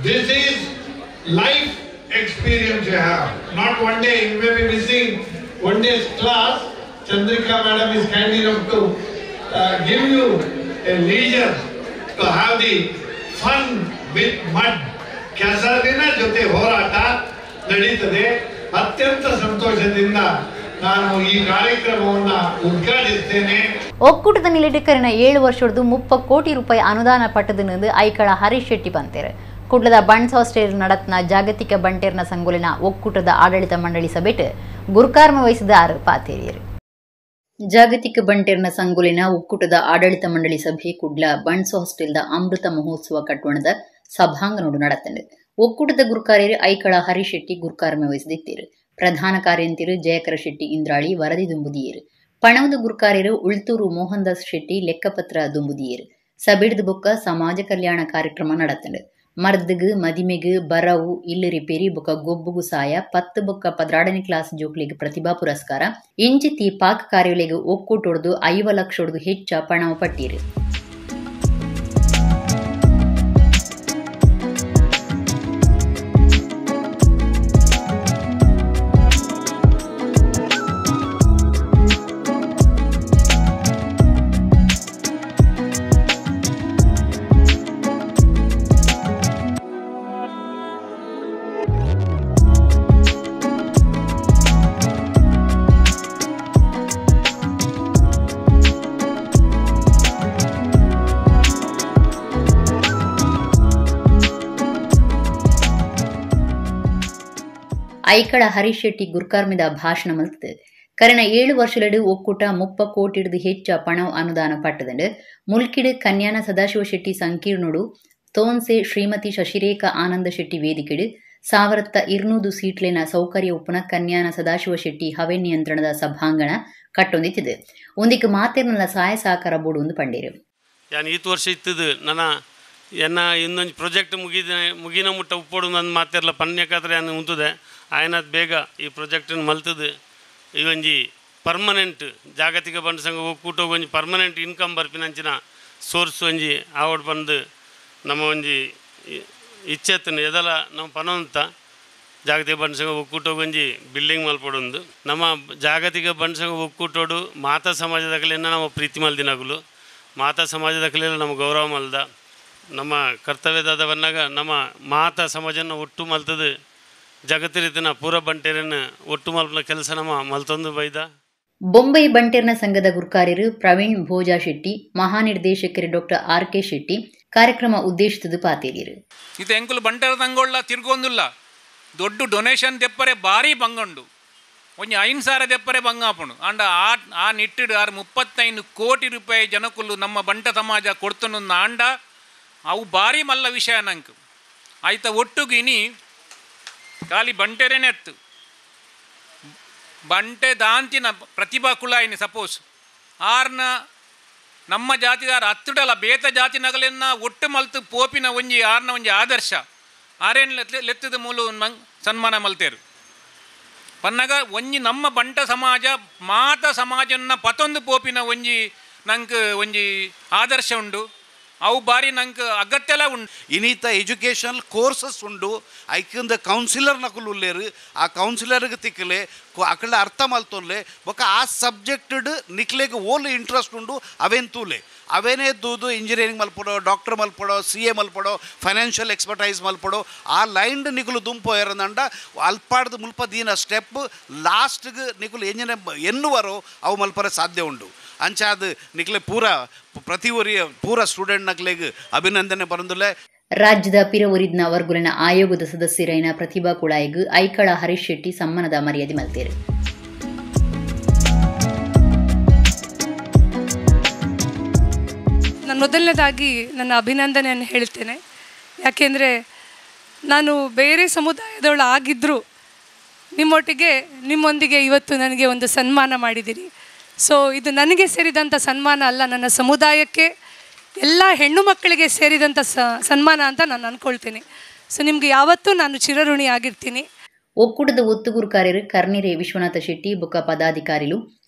This is life experience you have. Not one day, you may be missing one day's class. Chandrika madam is kind enough to give you a leisure to have the fun with mud. ಕೆಸರಿನ ಜೊತೆ ಹೋರಾಟ ನಡೀತದೆ. ಅತ್ಯಂತ ಸಂತೋಷದಿಂದ ನಾನು ಈ ಕಾರ್ಯಕ್ರಮವನ್ನು ಉದ್ಘಾಟಿಸ್ತೇನೆ. ಒಕ್ಕೂಟದ ನಿಲೆಟಿಕರಿನ 7 ವರ್ಷದ 30 ಕೋಟಿ ರೂಪಾಯಿ ಅನುದಾನ ಪಟ್ಟದನೆಂದು ಐಕಳ ಹರೀಶ್ ಶೆಟ್ಟಿ ಪಂತೇರು. ಕುಡ್ಲದ ಬಂಟ್ಸ್ ಹಾಸ್ಟೆಲ್ ನಡತ್ನ ಜಾಗತಿಕ ಬಂಟೇರ್ನ ಸಂಗೊಲಿನ ಒಕ್ಕೂಟದ ಆಡಳಿತ ಮಂಡಳಿ ಸಭೆಟ್ ಗುರುಕಾರ್ಮ ವಹಿಸಿದ ಆರು ಪಾತೇರಿಯರು. ಜಾಗತಿಕ ಬಂಟೇರ್ನ ಸಂಗೊಲಿನ ಒಕ್ಕೂಟದ ಆಡಳಿತ ಮಂಡಳಿ ಸಭೆ ಕುಡ್ಲ ಬಂಟ್ಸ್ ಹಾಸ್ಟೆಲ್ದ ಅಮೃತ ಮಹೋತ್ಸವ ಕಟ್ಟೋಣದ ಸಭಾಂಗಣೋಡು ನಡತ್ತಂಡು. ಒಕ್ಕೂಟದ ಗುರುಕಾರ್ಯರು ಐಕಳ ಹರೀಶ್ ಶೆಟ್ಟಿ ಗುರುಕಾರ್ಮ ವಹಿಸಿದಿತ್ತೇರು. ಪ್ರಧಾನ ಕಾರ್ಯಂತಿರು ಜಯಕರ ಶೆಟ್ಟಿ ಇಂದ್ರಾಳಿ ವರದಿ ದುಂಬುದಿಯರು. ಪಣವದ ಗುರುಕಾರ್ಯರು ಉಳ್ತೂರು ಮೋಹನ್ ದಾಸ್ ಶೆಟ್ಟಿ ಲೆಕ್ಕಪತ್ರ ದುಂಬುದಿಯರು. ಸಬಿಡ್ದು ಬೊಕ್ಕ ಸಮಾಜ ಕಲ್ಯಾಣ ಕಾರ್ಯಕ್ರಮ ನಡತ್ತಂಡು. ಮರ್ದಗು ಮದಿಮೆಗು ಬರವು ಇಲ್ಲು ರಿಪೇರಿ ಬೊಕ್ಕ ಗೊಬ್ಬುಗು ಸಾಯ 10 ಬೊಕ್ಕ 12ನೇ ಕ್ಲಾಸ್ ಜೋಕ್ಲಿಗೆ ಪ್ರತಿಭಾ ಪುರಸ್ಕಾರ ಇಂಚಿತಿ ಪಾಕ್ ಕಾರ್ಯಗಳಿಗೆ ಒಕ್ಕೂಟೊಡ್ದು 50 ಲಕ್ಷೊಡ್ದು ಹೆಚ್ಚ ಪಣವ ಪಟ್ಟೀರು. ಐಕಳ ಹರೀಶ್ ಶೆಟ್ಟಿ ಗುರ್ಕಾರ್ಮಿದ ಭಾಷಣ ಮಲ್ತது. ಕರೆನ 7 ವರ್ಷಲೆಡು ಒಕ್ಕೂಟ 30 ಕೋಟಿಡ್ದು ಹೆಚ್ಚ ಪಣವ್ ಅನುದಾನ ಪಟ್ಟದಂಡು. ಮುಲ್ಕಿಡು ಕನ್ಯಾನ ಸದಾಶಿವ ಶೆಟ್ಟಿ ಸಂಕೀರ್ಣುಡು ತೋನ್ಸೆ ಶ್ರೀಮತಿ ಶಶಿರೇಖಾ ಆನಂದ ಶೆಟ್ಟಿ ವೇದಿಕೆಡು 1200 ಸೀಟ್ಲಿನ ಸೌಕರ್ಯ ಉಪ್ಪುನ ಕನ್ಯಾನ ಸದಾಶಿವ ಶೆಟ್ಟಿ ಹವೆ ನಿಯಂತ್ರಣದ ಸಭಾಂಗಣ ಕಟ್ಟೊಂದಿತ್ತಿದೆ. ಒಂದಿಕ್ಕೆ ಮಾತೆರ್ನಲ ಸಹಾಯ ಸಹಕಾರ ಬೋಡು ಒಂದು ಪಂಡೇರು. ಯಾನ್ ಈತ್ ವರ್ಷ ಇತ್ತದು ನನ್ನ ಎನ್ನ ಇನ್ನೊಂದು ಪ್ರಾಜೆಕ್ಟ್ ಮುಗಿನ ಮುಟ್ಟ ಉಪ್ಪೋಡು ನನ್ನ ಮಾತೆರ್ಲ ಪನ್ಯಕಾದ್ರೆ ಯಾನು ಉಂತದೆ ಆಯನಾದ ಬೇಗ ಈ ಪ್ರಾಜೆಕ್ಟನ್ನು ಮಲ್ತದೆ. ಈ ಒಂಜಿ ಪರ್ಮನೆಂಟ್ ಜಾಗತಿಕ ಬಂಡ ಸಂಘ ಒಕ್ಕೂಟ ಒಂಜಿ ಪರ್ಮನೆಂಟ್ ಇನ್ಕಮ್ ಬರ್ಪಿನಂಚಿನ ಸೋರ್ಸ್ ಒಂಜಿ ಆವಡ್ ಬಂದು ನಮ್ಮ ಒಂಜಿ ಇಚ್ಛೆತ್ತನ ಎದಲ ನಮ್ಮ ಪನವಂತ ಜಾಗತಿಕ ಬಂಡ ಸಂಘ ಒಕ್ಕೂಟ ಒಂಜಿ ಬಿಲ್ಡಿಂಗ್ ಮಲ್ಪಡೊಂದು. ನಮ್ಮ ಜಾಗತಿಕ ಬಂಡ ಸಂಘ ಒಕ್ಕೂಟೋಡು ಮಾತಾ ಸಮಾಜದಾಗಲಿನ ನಮ್ಮ ಪ್ರೀತಿ ಮಲ್ದಿನಗುಲು ಮಾತಾ ಸಮಾಜದಾಗಲೆಲ್ಲ ನಮ್ಮ ಗೌರವ ಮಲ್ದ ನಮ್ಮ ಕರ್ತವ್ಯದಾದವನ್ನಾಗ ನಮ್ಮ ಮಾತಾ ಸಮಾಜನ ಒಟ್ಟು ಮಲ್ತದೆ. ಜಗತ್ತಿನ ಪೂರ ಬಂಟೇರನ್ನು ಒಟ್ಟು ಮಲ್ಪನ ಕೆಲಸ ನಮ್ಮ ಮಲ್ತೊಂದು ಬೈದ. ಬೊಂಬೈ ಬಂಟೇರ್ನ ಸಂಘದ ಗುರುಕಾರ್ಯರು ಪ್ರವೀಣ್ ಭೋಜಾ ಶೆಟ್ಟಿ, ಮಹಾನಿರ್ದೇಶಕರು ಡಾಕ್ಟರ್ ಆರ್ ಕೆ ಶೆಟ್ಟಿ ಕಾರ್ಯಕ್ರಮ ಉದ್ದೇಶಿತದು ಪಾತೇರಿಯರು. ಇದು ಎಂಕುಲು ಬಂಟೇರ ತಂಗೊಳ್ಳ ತಿರ್ಗೊಂದುಲ್ಲ ದೊಡ್ಡ ಡೊನೇಷನ್ ದೆಪ್ಪರೆ ಭಾರಿ ಬಂಗಂಡು ಒಂಜಿ 5,000 ದೆಪ್ಪರೆ ಬಂಗಾಪುಣು ಅಂಡ ಆ ನಿಟ್ಟಿಡು ಆರು 35 ಕೋಟಿ ರೂಪಾಯಿ ಜನಕುಲು ನಮ್ಮ ಬಂಟ ಸಮಾಜ ಕೊಡ್ತನೊಂದು ಆಂಡ ಅವು ಭಾರಿ ಮಲ್ಲ ವಿಷಯ ನಂಗೆ ಆಯ್ತ. ಒಟ್ಟುಗು ಇನಿ ಖಾಲಿ ಬಂಟೆರೇನೆ ಅತ್ತು ಬಂಟೆ ದಾಂತಿನ ಪ್ರತಿಭಾ ಕುಳಾಯಿನಿ ಸಪೋಸ್ ಆರ್ನ ನಮ್ಮ ಜಾತಿದಾರ ಹತ್ತುಡಲ ಬೇತ ಜಾತಿ ನಗಲೆನ್ನ ಒಟ್ಟು ಮಲ್ತು ಪೋಪಿನ ಒಂಜಿ ಆರ್ನ ಒಂಜಿ ಆದರ್ಶ ಆರೇನು ಲೆತ್ತದ ಮೂಲ ಸನ್ಮಾನ ಮಲ್ತೇರು ಪನ್ನಗ ಒಂಜಿ ನಮ್ಮ ಬಂಟ ಸಮಾಜ ಮಾತ ಸಮಾಜನ್ನ ಪತೊಂದು ಪೋಪಿನ ಒಂಜಿ ನಂಗೆ ಒಂಜಿ ಆದರ್ಶ ಉಂಡು. ಅವು ಬಾರಿ ನಂಗೆ ಅಗತ್ಯಲ ಉಂಡು. ಇನ್ನಿತ ಎಜುಕೇಷನಲ್ ಕೋರ್ಸಸ್ ಉಂಡು. ಐಕಿಂದ ಕೌನ್ಸಿಲರ್ ನಕಲು ಉಲ್ಲೇರು ಆ ಕೌನ್ಸಿಲರ್ಗೆ ತಿಕ್ಕಲೆ ಅಕಳ ಅರ್ಥ ಮಲ್ತೊನ್ಲೆ ಬೊಕ್ಕ ಆ ಸಬ್ಜೆಕ್ಟೆಡ್ ನಿಕ್ಲೆಗೆ ಓಲ್ ಇಂಟ್ರೆಸ್ಟ್ ಉಂಡು ಅವೇನು ತೂಲೆ ಅವೇನೇ ದೂದು ಇಂಜಿನಿಯರಿಂಗ್ ಮಲ್ಪಡೋ ಡಾಕ್ಟರ್ ಮಲ್ಪಡೋ ಸಿ ಎ ಮಲ್ಪಡೋ ಫೈನಾನ್ಷಿಯಲ್ ಎಕ್ಸ್ಪರ್ಟೈಸ್ ಮಲ್ಪಡೋ ಆ ಲೈನ್ಡ್ ನಿಕುಲು ದುಂಪೋ ಎರದಂಡ ಅಲ್ಪಾಡ್ದು ಮುಲ್ಪ ದೀನ ಸ್ಟೆಪ್ ಲಾಸ್ಟ್ಗೆ ನಿಕುಲು ಎಂಜಿನ ಎನ್ನುವರೋ ಅವು ಮಲ್ಪರೆ ಸಾಧ್ಯ ಉಂಡು. ಅಂಚಾದ ನಿಕ್ಲೆ ಪೂರ ಪ್ರತಿ ಒರಿಯ ಪೂರ ಸ್ಟೂಡೆಂಟ್ ನಕ್ಲೆಗ್ ಅಭಿನಂದನೆ ಬರಂದುಲೆ. ರಾಜ್ಯದ ಪಿರವರಿದ್ನ ವರ್ಗುಲಿನ ಆಯೋಗದ ಸದಸ್ಯರೈನ ಪ್ರತಿಭಾ ಕುಳಾಯಿಗ್ ಐಕಳ ಹರೀಶ್ ಶೆಟ್ಟಿ ಸಮ್ಮಾನದ ಮರ್ಯಾದೆ ಮಲ್ತೇರು. ನಾನು ಮೊದಲನೇದಾಗಿ ನನ್ನ ಅಭಿನಂದನೆಯನ್ನು ಹೇಳ್ತೇನೆ. ಯಾಕೆಂದರೆ ನಾನು ಬೇರೆ ಸಮುದಾಯದವಳು ಆಗಿದ್ದರೂ ನಿಮ್ಮೊಂದಿಗೆ ಇವತ್ತು ನನಗೆ ಒಂದು ಸನ್ಮಾನ ಮಾಡಿದ್ದೀರಿ. ಸೊ ಇದು ನನಗೆ ಸೇರಿದಂಥ ಸನ್ಮಾನ ಅಲ್ಲ, ನನ್ನ ಸಮುದಾಯಕ್ಕೆ ಎಲ್ಲ ಹೆಣ್ಣು ಮಕ್ಕಳಿಗೆ ಸೇರಿದಂಥ ಸನ್ಮಾನ ಅಂತ ನಾನು ಅಂದ್ಕೊಳ್ತೀನಿ. ಸೊ ನಿಮಗೆ ಯಾವತ್ತೂ ನಾನು ಚಿರಋಣಿ ಆಗಿರ್ತೀನಿ. ಒಕ್ಕೂಟದ ಒತ್ತುಗುರ್ಕಾರ್ಯರು ಕರ್ನಿರೆ ವಿಶ್ವನಾಥ ಶೆಟ್ಟಿ ಬೊಕ್ಕ ಪದಾಧಿಕಾರಿಲು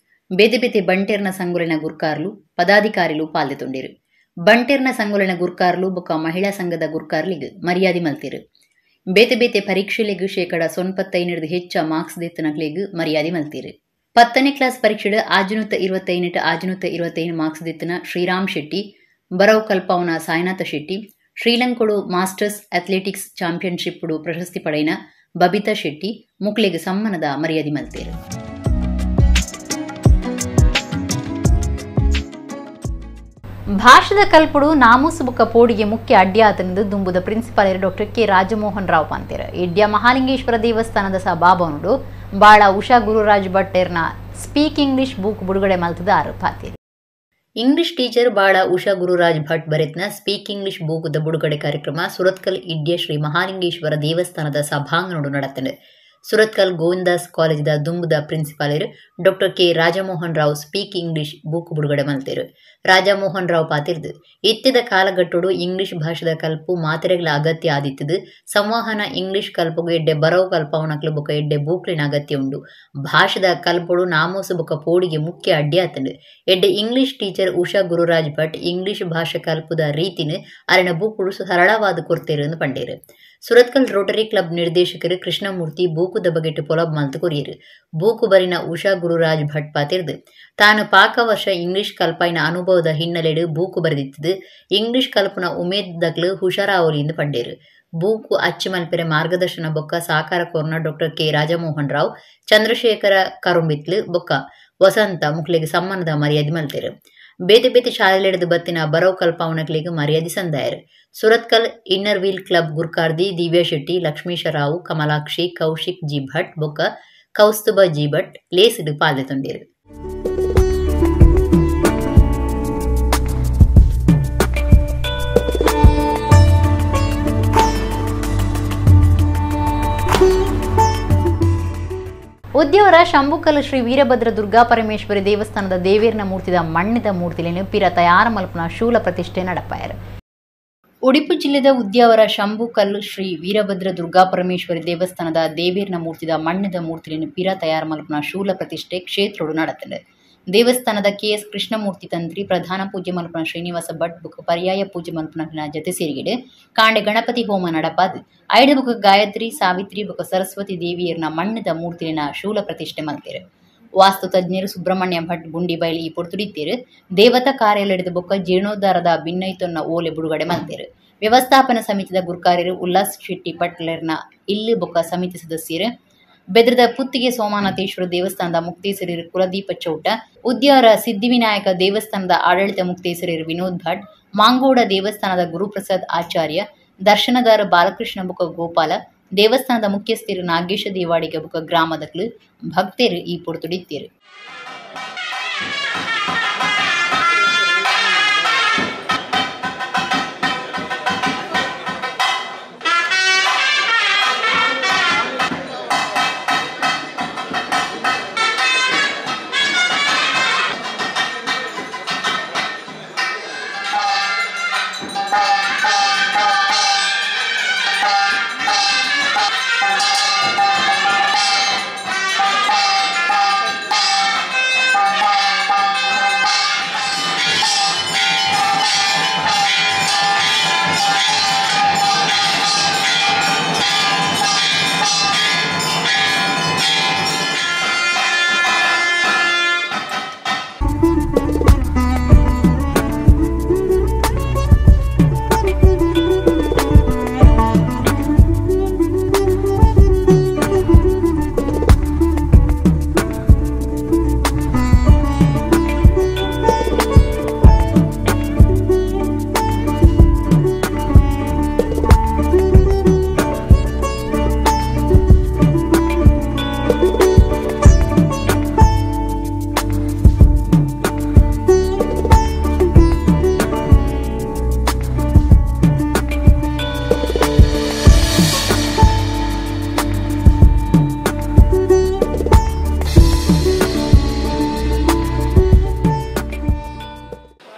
ಬೇತೆ ಬೇತೆ ಬಂಟೆರ್ನ ಸಂಗೊಲೆನ ಗುರ್ಕಾರ್ಲು ಪದಾಧಿಕಾರಿಲು ಪಾಲ್ದೆತೊಂಡೆರು. ಬಂಟೆರ್ನ ಸಂಗೊಲೆನ ಗುರ್ಕಾರ್ಲು ಬೊಕ್ಕ ಮಹಿಳಾ ಸಂಘದ ಗುರ್ಕಾರ್ಲಿಗ್ ಮರ್ಯಾದೆ ಮಲ್ತೆರು. ಬೇತೆ ಬೇತೆ ಪರೀಕ್ಷೆಲೆಗ್ 95% ಹೆಚ್ಚ ಮಾರ್ಕ್ಸ್ ದೆತ್ತನಕ್ಲೆಗ್ ಮರ್ಯಾದೆ ಮಲ್ತೆರು. 10ನೇ ಕ್ಲಾಸ್ ಪರೀಕ್ಷೆಡ್ 625 625 ಮಾರ್ಕ್ಸ್ ದೆತ್ತನ ಶ್ರೀರಾಮ್ ಶೆಟ್ಟಿ, ಬರವ್ ಕಲ್ಪಾವನ ಸಾಯಿನಾಥ ಶೆಟ್ಟಿ, ಶ್ರೀಲಂಕೋಡು ಮಾಸ್ಟರ್ಸ್ ಅಥ್ಲೆಟಿಕ್ಸ್ ಚಾಂಪಿಯನ್ಶಿಪ್ ಪ್ರಶಸ್ತಿ ಪಡೆಯಿನ ಬಬಿತಾ ಶೆಟ್ಟಿ ಮುಕ್ಲೆಗ್ ಸಮ್ಮಾನದ ಮರ್ಯಾದೆ ಮಲ್ತೆರು. ಭಾಷೆದ ಕಲ್ಪುಡು ನಾಮೂಸು ಬುಕ್ಕ ಪೋಡಿಗೆ ಮುಖ್ಯ ಅಡ್ಡಿಯಾತನದು ದುಂಬುದ principal doctor K Rajamohan Rao ಪಾಂತೇರ್. ಇಡ್ಯ ಮಹಾಲಿಂಗೇಶ್ವರ ದೇವಸ್ಥಾನದ ಸಭಾಭವನಡು ಬಾಳ ಉಷಾ ಗುರುರಾಜ್ ಭಟ್ಟೆರ್ನ ಸ್ಪೀಕ್ ಇಂಗ್ಲಿಷ್ ಬುಕ್ ಬಿಡುಗಡೆ ಮಲ್ತದ ಆರೋಪಾತೇರು. ಇಂಗ್ಲಿಷ್ ಟೀಚರ್ ಬಾಳ ಉಷಾ ಗುರುರಾಜ್ ಭಟ್ ಬರೆತ್ನ ಸ್ಪೀಕ್ ಇಂಗ್ಲಿಷ್ ಬೂಕುದ ಬಿಡುಗಡೆ ಕಾರ್ಯಕ್ರಮ ಸುರತ್ಕಲ್ ಇಡ್ಯ ಶ್ರೀ ಮಹಾಲಿಂಗೇಶ್ವರ ದೇವಸ್ಥಾನದ ಸಭಾಂಗಣಡು ನಡತಂಡು. ಸುರತ್ಕಲ್ ಗೋವಿಂದಾಸ್ ಕಾಲೇಜಿದ ದುಂಬುದ ಪ್ರಿನ್ಸಿಪಾಲರು doctor K Rajamohan Rao speak English book ಬಿಡುಗಡೆ ಮಲ್ತೇರು. ರಾಜಮೋಹನ್ ರಾವ್ ಪಾತಿರ್ದು ಇತ್ತಿದ ಕಾಲಘಟ್ಟೋಡು ಇಂಗ್ಲಿಷ್ ಭಾಷೆದ ಕಲ್ಪು ಮಾತೆರೆಗಳ ಅಗತ್ಯ ಆದಿತ್ತದು. ಸಂವಹನ ಇಂಗ್ಲಿಷ್ ಕಲ್ಪುಗು ಎಡ್ಡೆ ಬರವು ಕಲ್ಪವನಕ್ಲು ಬೊಕ ಎಡ್ಡೆ ಬೂಕ್ಲಿನ ಅಗತ್ಯ ಉಂಡು. ಭಾಷೆದ ಕಲ್ಪೊಡು ನಾಮೋಸು ಬೊಕ ಪೋಡಿಗೆ ಮುಖ್ಯ ಅಡ್ಡಿ ಆತಂಡು. ಎಡ್ಡೆ English teacher Usha Gururaj Bhat English ಭಾಷೆ ಕಲ್ಪುದ ರೀತಿನ ಅರೆನ ಬೂಕುಡು ಸರಳವಾದ ಕೊರ್ತೇರು ಎಂದು ಪಂಡೇರು. ಸುರತ್ಕಲ್ ರೋಟರಿ ಕ್ಲಬ್ ನಿರ್ದೇಶಕರು ಕೃಷ್ಣಮೂರ್ತಿ ಬೂಕುದ ಬಗೆಟ್ ಪೊಲಬ್ ಮಲ್ತು ಕೊರಿಯರು. ಬೂಕು ಬರಿನ ಉಷಾ ಗುರುರಾಜ್ ಭಟ್ ಪಾತಿರ್ದು ತಾನು ಪಾಕ ವರ್ಷ ಇಂಗ್ಲಿಷ್ ಕಲ್ಪಾಯಿನ ಅನುಭವದ ಹಿನ್ನೆಲೆಡು ಬೂಕು ಬರೆದಿತ್ತದು. ಇಂಗ್ಲಿಷ್ ಕಲ್ಪನ ಉಮೇದ್ದಕ್ಲು ಹುಷಾರಾವಲಿ ಎಂದು ಪಂಡೇರು. ಬೂಕು ಅಚ್ಚು ಮಲ್ಪೆರೆ ಮಾರ್ಗದರ್ಶನ ಬೊಕ್ಕ ಸಾಕಾರ ಕೋರ್ನ ಡಾಕ್ಟರ್ ಕೆ ರಾಜಮೋಹನ್ ರಾವ್, ಚಂದ್ರಶೇಖರ ಕರುಂಬಿತ್ಲು ಬೊಕ್ಕ ವಸಂತ ಮುಕ್ಲೆಗ್ ಸಮ್ಮಾನದ ಮರ್ಯಾದೆ ಮಲ್ತೇರು. ಬೇತೆ ಬೇತೆ ಶಾಲೆಲೆಡ್ದು ಬತ್ತಿನ ಬರವ್ ಕಲ್ಪಾವನಕ್ಲೆಗ್ ಮರ್ಯಾದೆ ಸಂದಾಯರು. ಸುರತ್ಕಲ್ ಇನ್ನರ್ ವೀಲ್ ಕ್ಲಬ್ ಗುರ್ಕಾರ್ದಿ ದಿವ್ಯಾ ಶೆಟ್ಟಿ, ಲಕ್ಷ್ಮೀಶ ರಾವ್, ಕಮಲಾಕ್ಷಿ, ಕೌಶಿಕ್ ಜಿ ಭಟ್ ಬೊಕ್ಕ ಕೌಸ್ತುಭ ಜಿ ಭಟ್ ಲೇಸಿಡು ಪಾಲ್ದೆತೊಂಡೆರು. ಉದ್ಯವರ ಶಂಭುಕಲ್ ಶ್ರೀ ವೀರಭದ್ರ ದುರ್ಗಾ ಪರಮೇಶ್ವರಿ ದೇವಸ್ಥಾನದ ದೇವೇರ್ನ ಮೂರ್ತಿದ ಮಣ್ಣಿದ ಮೂರ್ತಿಲೇನು ಪಿರ ತಯಾರ ಮಲ್ಪನ ಶೂಲ ಪ್ರತಿಷ್ಠೆ ನಡಪಾಯರು. ಉಡುಪಿ ಜಿಲ್ಲೆದ ಉದ್ಯಾವರ ಶಂಭುಕಲ್ ಶ್ರೀ ವೀರಭದ್ರ ದುರ್ಗಾ ಪರಮೇಶ್ವರಿ ದೇವಸ್ಥಾನದ ದೇವೇರ್ನ ಮೂರ್ತಿದ ಮಣ್ಣಿದ ಮೂರ್ತಿಲೇನು ಪಿರ ತಯಾರ ಮಲ್ಪನ ಶೂಲ ಪ್ರತಿಷ್ಠೆ ಕ್ಷೇತ್ರಡು ನಡತಂಡು. ದೇವಸ್ಥಾನದ ಕೆಎಸ್ ಕೃಷ್ಣಮೂರ್ತಿ ತಂತ್ರಿ ಪ್ರಧಾನ ಪೂಜೆ ಮಲ್ಪನ ಶ್ರೀನಿವಾಸ ಭಟ್ ಬುಕ್ ಪರ್ಯಾಯ ಪೂಜೆ ಮಲ್ಪನ ಜತೆ ಸೇರಿಗೆಡು ಕಾಂಡೆ ಗಣಪತಿ ಹೋಮ ನಡಪಾದ್ ಐಡು ಬುಕ್ ಗಾಯತ್ರಿ ಸಾವಿತ್ರಿ ಬುಕ್ ಸರಸ್ವತಿ ದೇವಿಯರ್ನ ಮಣ್ಣಿದ ಮೂರ್ತಿನ ಶೂಲ ಪ್ರತಿಷ್ಠೆ ಮಲ್ತೇರು. ವಾಸ್ತು ತಜ್ಞರು ಸುಬ್ರಹ್ಮಣ್ಯ ಭಟ್ ಗುಂಡಿಬೈಲಿ ಈ ಪೊರ್ತುಡಿತ್ತೇರು. ದೇವತಾ ಕಾರ್ಯಾಲಯದ ಬೊಕ್ಕ ಜೀರ್ಣೋದ್ಧಾರದ ಭಿನ್ನೈತೊನ್ನ ಓಲೆ ಬಿಡುಗಡೆ ಮಲ್ತೇರು. ವ್ಯವಸ್ಥಾಪನಾ ಸಮಿತಿದ ಗುರ್ಕಾರ್ಯರು ಉಲ್ಲಾಸ್ ಶೆಟ್ಟಿ ಪಟ್ಲರ್ನ ಇಲ್ಲು ಬೊಕ್ಕ ಸಮಿತಿ ಸದಸ್ಯರು ಬೆದ್ರದ ಪುತ್ತಿಗೆ ಸೋಮನಾಥೇಶ್ವರ ದೇವಸ್ಥಾನದ ಮುಕ್ತೇಸರಿರು ಕುಲದೀಪ ಚೌಟ, ಉದ್ಯಾರ ಸಿದ್ಧಿವಿನಾಯಕ ದೇವಸ್ಥಾನದ ಆಡಳಿತ ಮುಕ್ತೇಸರಿರು ವಿನೋದ್ ಭಟ್, ಮಾಂಗೋಡ ದೇವಸ್ಥಾನದ ಗುರುಪ್ರಸಾದ್ ಆಚಾರ್ಯ, ದರ್ಶನದಾರ ಬಾಲಕೃಷ್ಣ ಬುಕ ಗೋಪಾಲ, ದೇವಸ್ಥಾನದ ಮುಖ್ಯಸ್ಥರು ನಾಗೇಶ ದೇವಾಡಿಗ ಬುಕ ಗ್ರಾಮದಕ್ಲು ಭಕ್ತರು ಈ ಪೊರ್ತುಡಿತ್ತೇರು.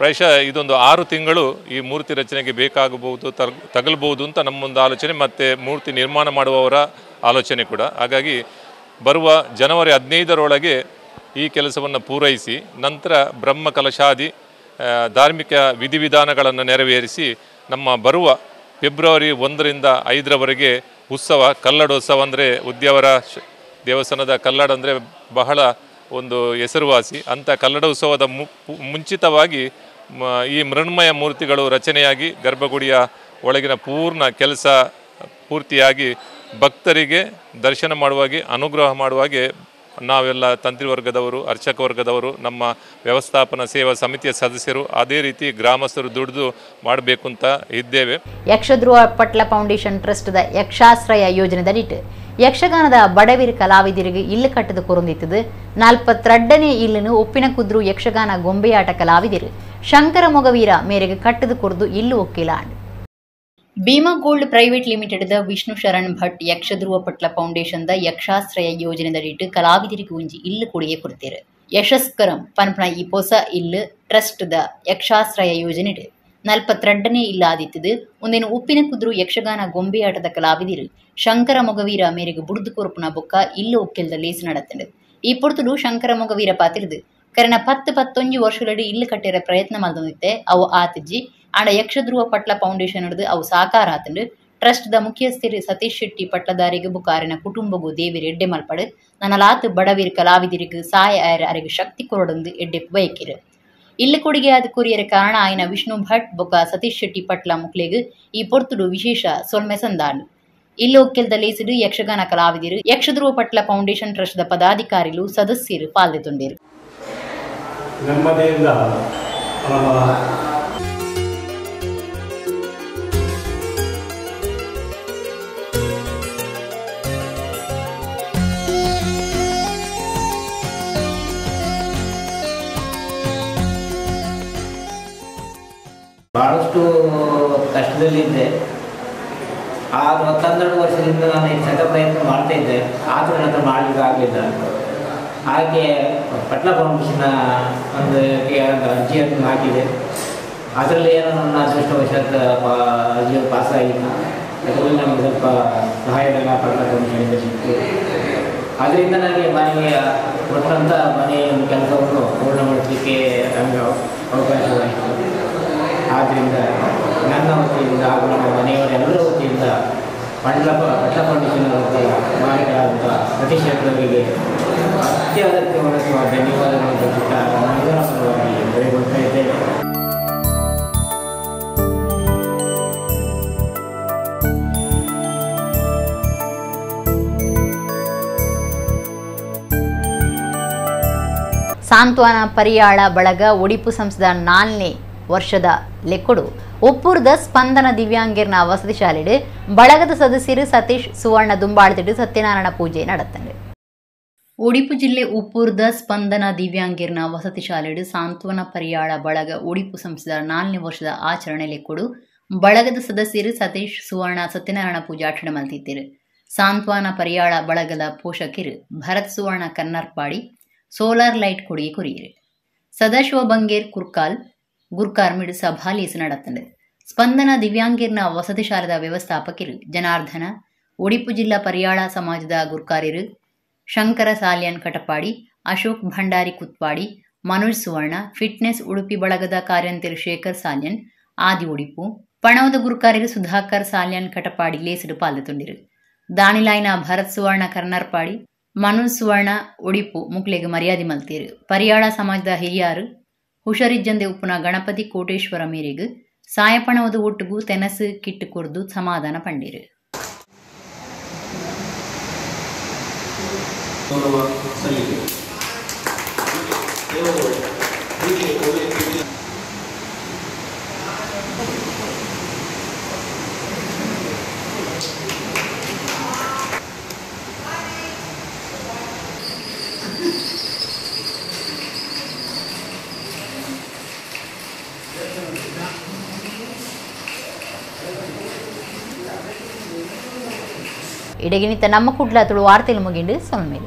ಪ್ರಾಯಶಃ ಇದೊಂದು 6 ತಿಂಗಳು ಈ ಮೂರ್ತಿ ರಚನೆಗೆ ಬೇಕಾಗಬಹುದು, ತಗಲಬಹುದು ಅಂತ ನಮ್ಮೊಂದು ಆಲೋಚನೆ. ಮತ್ತು ಮೂರ್ತಿ ನಿರ್ಮಾಣ ಮಾಡುವವರ ಆಲೋಚನೆ ಕೂಡ. ಹಾಗಾಗಿ ಬರುವ ಜನವರಿ 15ರೊಳಗೆ ಈ ಕೆಲಸವನ್ನು ಪೂರೈಸಿ ನಂತರ ಬ್ರಹ್ಮ ಕಲಶಾದಿ ಧಾರ್ಮಿಕ ವಿಧಿವಿಧಾನಗಳನ್ನು ನೆರವೇರಿಸಿ ನಮ್ಮ ಬರುವ ಫೆಬ್ರವರಿ 1ರಿಂದ 5ರವರೆಗೆ ಉತ್ಸವ, ಕಲ್ಲಡೋತ್ಸವ ಅಂದರೆ ಉದ್ಯಾವರ ದೇವಸ್ಥಾನದ ಕಲ್ಲಡ ಅಂದರೆ ಬಹಳ ಒಂದು ಹೆಸರುವಾಸಿ ಅಂಥ ಕಲ್ಲಡ ಉತ್ಸವದ ಮುಂಚಿತವಾಗಿ ಈ ಮೃಣ್ಮಯ ಮೂರ್ತಿಗಳು ರಚನೆಯಾಗಿ ಗರ್ಭಗುಡಿಯ ಒಳಗಿನ ಪೂರ್ಣ ಕೆಲಸ ಪೂರ್ತಿಯಾಗಿ ಭಕ್ತರಿಗೆ ದರ್ಶನ ಮಾಡುವಾಗೆ ಅನುಗ್ರಹ ಮಾಡುವಾಗೆ ನಾವೆಲ್ಲ ತಂತ್ರಿವರ್ಗದವರು, ಅರ್ಚಕ ವರ್ಗದವರು, ನಮ್ಮ ವ್ಯವಸ್ಥಾಪನಾ ಸೇವಾ ಸಮಿತಿಯ ಸದಸ್ಯರು, ಅದೇ ರೀತಿ ಗ್ರಾಮಸ್ಥರು ದುಡಿದು ಮಾಡಬೇಕು ಅಂತ ಇದ್ದೇವೆ. ಯಕ್ಷಧ್ರುವ ಪಟ್ಲ ಫೌಂಡೇಶನ್ ಟ್ರಸ್ಟ್ದ ಯಕ್ಷಾಶ್ರಯ ಯೋಜನೆದಡಿಟ್ಟು ಯಕ್ಷಗಾನದ ಬಡವಿರು ಕಲಾವಿದರಿಗೆ ಇಲ್ಲು ಕಟ್ಟದ ಕೊರೊಂದಿತ್ತದು. 42ನೇ ಇಲ್ಲನ್ನು ಒಪ್ಪಿನ ಕುದ್ರು ಯಕ್ಷಗಾನ ಗೊಂಬೆಯಾಟ ಕಲಾವಿದರು ಶಂಕರ ಮೊಗವೀರ ಮೇರೆಗೆ ಕಟ್ಟದ ಕೊರದು ಇಲ್ಲು ಒಕ್ಕಿಲ. Bhima gold private limited the Vishnu Sharan Bhat Yakshadhruva Patla foundation the ಯಕ್ಷಾಶ್ರಯ ಯೋಜನೆದಡಿಟ್ಟು ಕಲಾವಿದರಿಗೆ ಒಂಜಿ ಇಲ್ಲು ಕೊಡುಗೆ ಕೊಡ್ತೀರು. ಯಶಸ್ಕರಂ ಪನ್ಪನ ಈ ಪೊಸ ಇಲ್ಲು ಟ್ರಸ್ಟ್ the ಯಕ್ಷಾಶ್ರಯ ಯೋಜನೆಡು 42ನೇ ಇಲ್ಲಾದಿತ್ತದು. ಒಂದೇನು ಉಪ್ಪಿನ ಕುದ್ರು ಯಕ್ಷಗಾನ ಗೊಂಬೆಯಾಟದ ಕಲಾವಿದರು ಶಂಕರ ಮೊಗವೀರ ಮೇರೆಗೆ ಬುಡ್ದು ಕೊರಪುನ ಬೊಕ್ಕ ಇಲ್ಲು ಒಕ್ಕೆಲ್ದ ಲೇಸು ನಡತ್ತಂಡು. ಈ ಪೊರ್ತುಡು ಶಂಕರ ಮೊಗವೀರ ಪಾತಿರ್ದು ಕರಣ 10-11 ವರ್ಷಗಳಡಿ ಇಲ್ಲು ಕಟ್ಟಿರ ಪ್ರಯತ್ನ ಮಲ್ದೊಂದಿತ್ತೆ ಅವು ಆತಿಜ್ಜಿ. ಆಂಡ ಯಕ್ಷಧ್ರುವ ಪಟ್ಲ ಫೌಂಡೇಶನ್ ಹಿಡಿದು ಅವು ಸಾಕಾರ ಆತಂಡು. ಟ್ರಸ್ಟ್ the ಮುಖ್ಯಸ್ಥರು ಸತೀಶ್ ಶೆಟ್ಟಿ ಪಟ್ಲದಾರಿಗೆ ಬುಕಾರಿನ ಕುಟುಂಬಗೂ ದೇವಿರ ಎಡ್ಡೆ ಮಲ್ಪಡು ನನ್ನಲಾತು ಬಡವೀರ್ ಕಲಾವಿದರಿಗೆ ಸಾಯ ಆಯರ ಅರೆಗೆ ಶಕ್ತಿ ಕೊರಡೊಂದು ಎಡ್ಡೆ ಬಯಕಿರು. ಇಲ್ಲು ಕೊಡುಗೆ ಆದ ಕೊರಿಯರ ಕಾರಣ ಆಯ್ನ ವಿಷ್ಣು ಭಟ್ ಬೊಕ್ಕ ಸತೀಶ್ ಶೆಟ್ಟಿ ಪಟ್ಲ ಮುಕ್ಲೆಗ್ ಈ ಪೊರ್ತುಡು ವಿಶೇಷ ಸೊಲ್ಮೆ ಸಂದಾನು. ಇಲ್ಲು ಒಕ್ಕೆಲ್ದ ಲೇಸಿಡು ಯಕ್ಷಗಾನ ಕಲಾವಿದರು Yakshadhruva Patla foundation trust the ಪದಾಧಿಕಾರಿಲು ಸದಸ್ಯರು ಪಾಲ್ಗೊಂಡಿರು. ನೆಮ್ಮದಿಯಿಂದ ಭಾಳಷ್ಟು ಕಷ್ಟದಲ್ಲಿದ್ದೆ. ಆ 12 ವರ್ಷದಿಂದ ನಾನು ಈ ಸಂಘ ಪ್ರಯತ್ನ ಮಾಡ್ತಾಯಿದ್ದೆ, ಆದರೂ ನನ್ನ ಹತ್ರ ಮಾಡಲಿಕ್ಕೆ ಆಗಲಿಲ್ಲ. ಹಾಗೆ ಪಟ್ಲ ಫೌಂಡೇಶನ್ನ ಒಂದು ಅರ್ಜಿಯನ್ನು ಹಾಕಿದೆ. ಅದರಲ್ಲಿ ಏನೋ ನನ್ನ ಅದೃಷ್ಟವಶಾತ್ ಅರ್ಜಿಯು ಪಾಸಾಗಿತ್ತು. ಅದರಲ್ಲಿ ನಮಗೆ ಸ್ವಲ್ಪ ಸಹಾಯಧನ ಪಟ್ಲ ಫೌಂಡೇಶನಿಂದ ಸಿಕ್ತು. ಅದರಿಂದ ನನಗೆ ಮನೆಯ ಕೊಟ್ಟಂಥ ಮನೆಯ ಒಂದು ಕೆಲಸವನ್ನು ಪೂರ್ಣಗೊಳಿಸಲಿಕ್ಕೆ ನನಗೆ ಅವಕಾಶವಾಯಿತು. ಆದ್ದರಿಂದ ನನ್ನ ವತಿಯಿಂದ ಹಾಗೂ ನಮ್ಮ ಮನೆಯವರೆಲ್ಲರ ವತಿಯಿಂದ ಪಟ್ಲ ಫೌಂಡೇಶನ್ ಮಾಲೀಕರಾದಂಥ ಸತೀಶ್ ಶೆಟ್ಟರವರಿಗೆ ಅತ್ಯಗತ್ಯವಾದ ಧನ್ಯವಾದಗಳನ್ನು ಸಲ್ಲಿಸುತ್ತಾ ನಮ್ಮೆಲ್ಲರ ಪರವಾಗಿ ಬರೆಗೊಳ್ತಾ ಇದ್ದೇನೆ. ಸಾಂತ್ವನ ಪರಿಯಾಳ ಬಳಗ ಒಡಿಪು ಸಂಸ್ಥೆದ 4ನೇ ವರ್ಷದ ಲೆಕ್ಕಡು ಒಪ್ಪೂರ್ದ ಸ್ಪಂದನ ದಿವ್ಯಾಂಗರ್ನ ವಸತಿ ಶಾಲೆಡು ಬಳಗದ ಸದಸ್ಯರು ಸತೀಶ್ ಸುವರ್ಣ ದುಂಬಾಳ್ತಿಡು ಸತ್ಯನಾರಾಯಣ ಪೂಜೆ ನಡೆತ್ತಂಡು. ಒಡಿಪು ಜಿಲ್ಲೆ ಉಪ್ಪೂರ್ದ ಸ್ಪಂದನ ದಿವ್ಯಾಂಗರ್ನ ವಸತಿ ಶಾಲೆಡು ಸಾಂತ್ವನ ಪರಿಯಾಳ ಬಳಗ ಒಡಿಪು ಸಂಸ್ಥೆದ 4ನೇ ವರ್ಷದ ಆಚರಣೆ ಲೆಕ್ಕಡು ಬಳಗದ ಸದಸ್ಯರು ಸತೀಶ್ ಸುವರ್ಣ ಸತ್ಯನಾರಾಯಣ ಪೂಜೆ ಆಚರಣೆ ಮಲ್ತಿದ್ದರು. ಸಾಂತ್ವನ ಪರಿಯಾಳ ಬಳಗದ ಪೋಷಕರು ಭರತ್ ಸುವರ್ಣ ಕನ್ನರ್ಪಾಡಿ ಸೋಲಾರ್ ಲೈಟ್ ಕೊಡುಗೆ ಕೊರಿಯರು. ಸದಾಶಿವ ಬಂಗೇರ್ ಕುರ್ಕಾಲ್ ಗುರ್ಕಾರ್ಮಿಡ್ ಸಭಾಲೇಸು ನಡೆತ್ತಂಡು. ಸ್ಪಂದನ ದಿವ್ಯಾಂಗರ್ನ ವಸತಿ ಶಾಲೆದ ವ್ಯವಸ್ಥಾಪಕರು ಜನಾರ್ದನ, ಒಡಿಪು ಜಿಲ್ಲಾ ಪರಿಯಾಳ ಸಮಾಜದ ಗುರ್ಕಾರ್ಯರು ಶಂಕರ ಸಾಲ್ಯಾನ್ ಕಟಪಾಡಿ, ಅಶೋಕ್ ಭಂಡಾರಿ ಕುತ್ವಾಡಿ, ಮನೋಜ್ ಸುವರ್ಣ, ಫಿಟ್ನೆಸ್ ಉಡುಪಿ ಬಳಗದ ಕಾರ್ಯಂತರು ಶೇಖರ್ ಸಾಲ್ಯನ್ ಆದಿ ಒಡಿಪು, ಪಣವದ ಗುರ್ಕಾರ್ಯರು ಸುಧಾಕರ್ ಸಾಲ್ಯಾನ್ ಕಟಪಾಡಿ ಲೇಸಿಡು ಪಾಲ್ಗೊಂಡಿರು. ದಾನಿಲಾಯ್ನ ಭರತ್ ಸುವರ್ಣ ಕರ್ನರ್ಪಾಡಿ, ಮನೋಜ್ ಸುವರ್ಣ ಒಡಿಪು ಮುಕ್ಲೆಗೆ ಮರ್ಯಾದೆ ಮಲ್ತೀರು. ಪರಿಯಾಳ ಸಮಾಜದ ಹಿರಿಯಾರು ಹುಷಾರಿಜ್ಜಂದೆ ಉಪ್ಪುನ ಗಣಪತಿ ಕೋಟೇಶ್ವರ ಮೇರೆಗೆ ಸಾಯಪಣವದು ಒಟ್ಟುಗು ತೆನಸು ಕಿಟ್ಟು ಕೊರ್ದು ಸಮಾಧಾನ ಪಂಡಿರು. ಇಡಗಿನಿತ ನಮ್ಮ ಕುಡ್ಲ ತುಳು ವಾರ್ತೆಲು ಮುಗಿಂಡು ಸೊಲ್ಮೇಲೆ.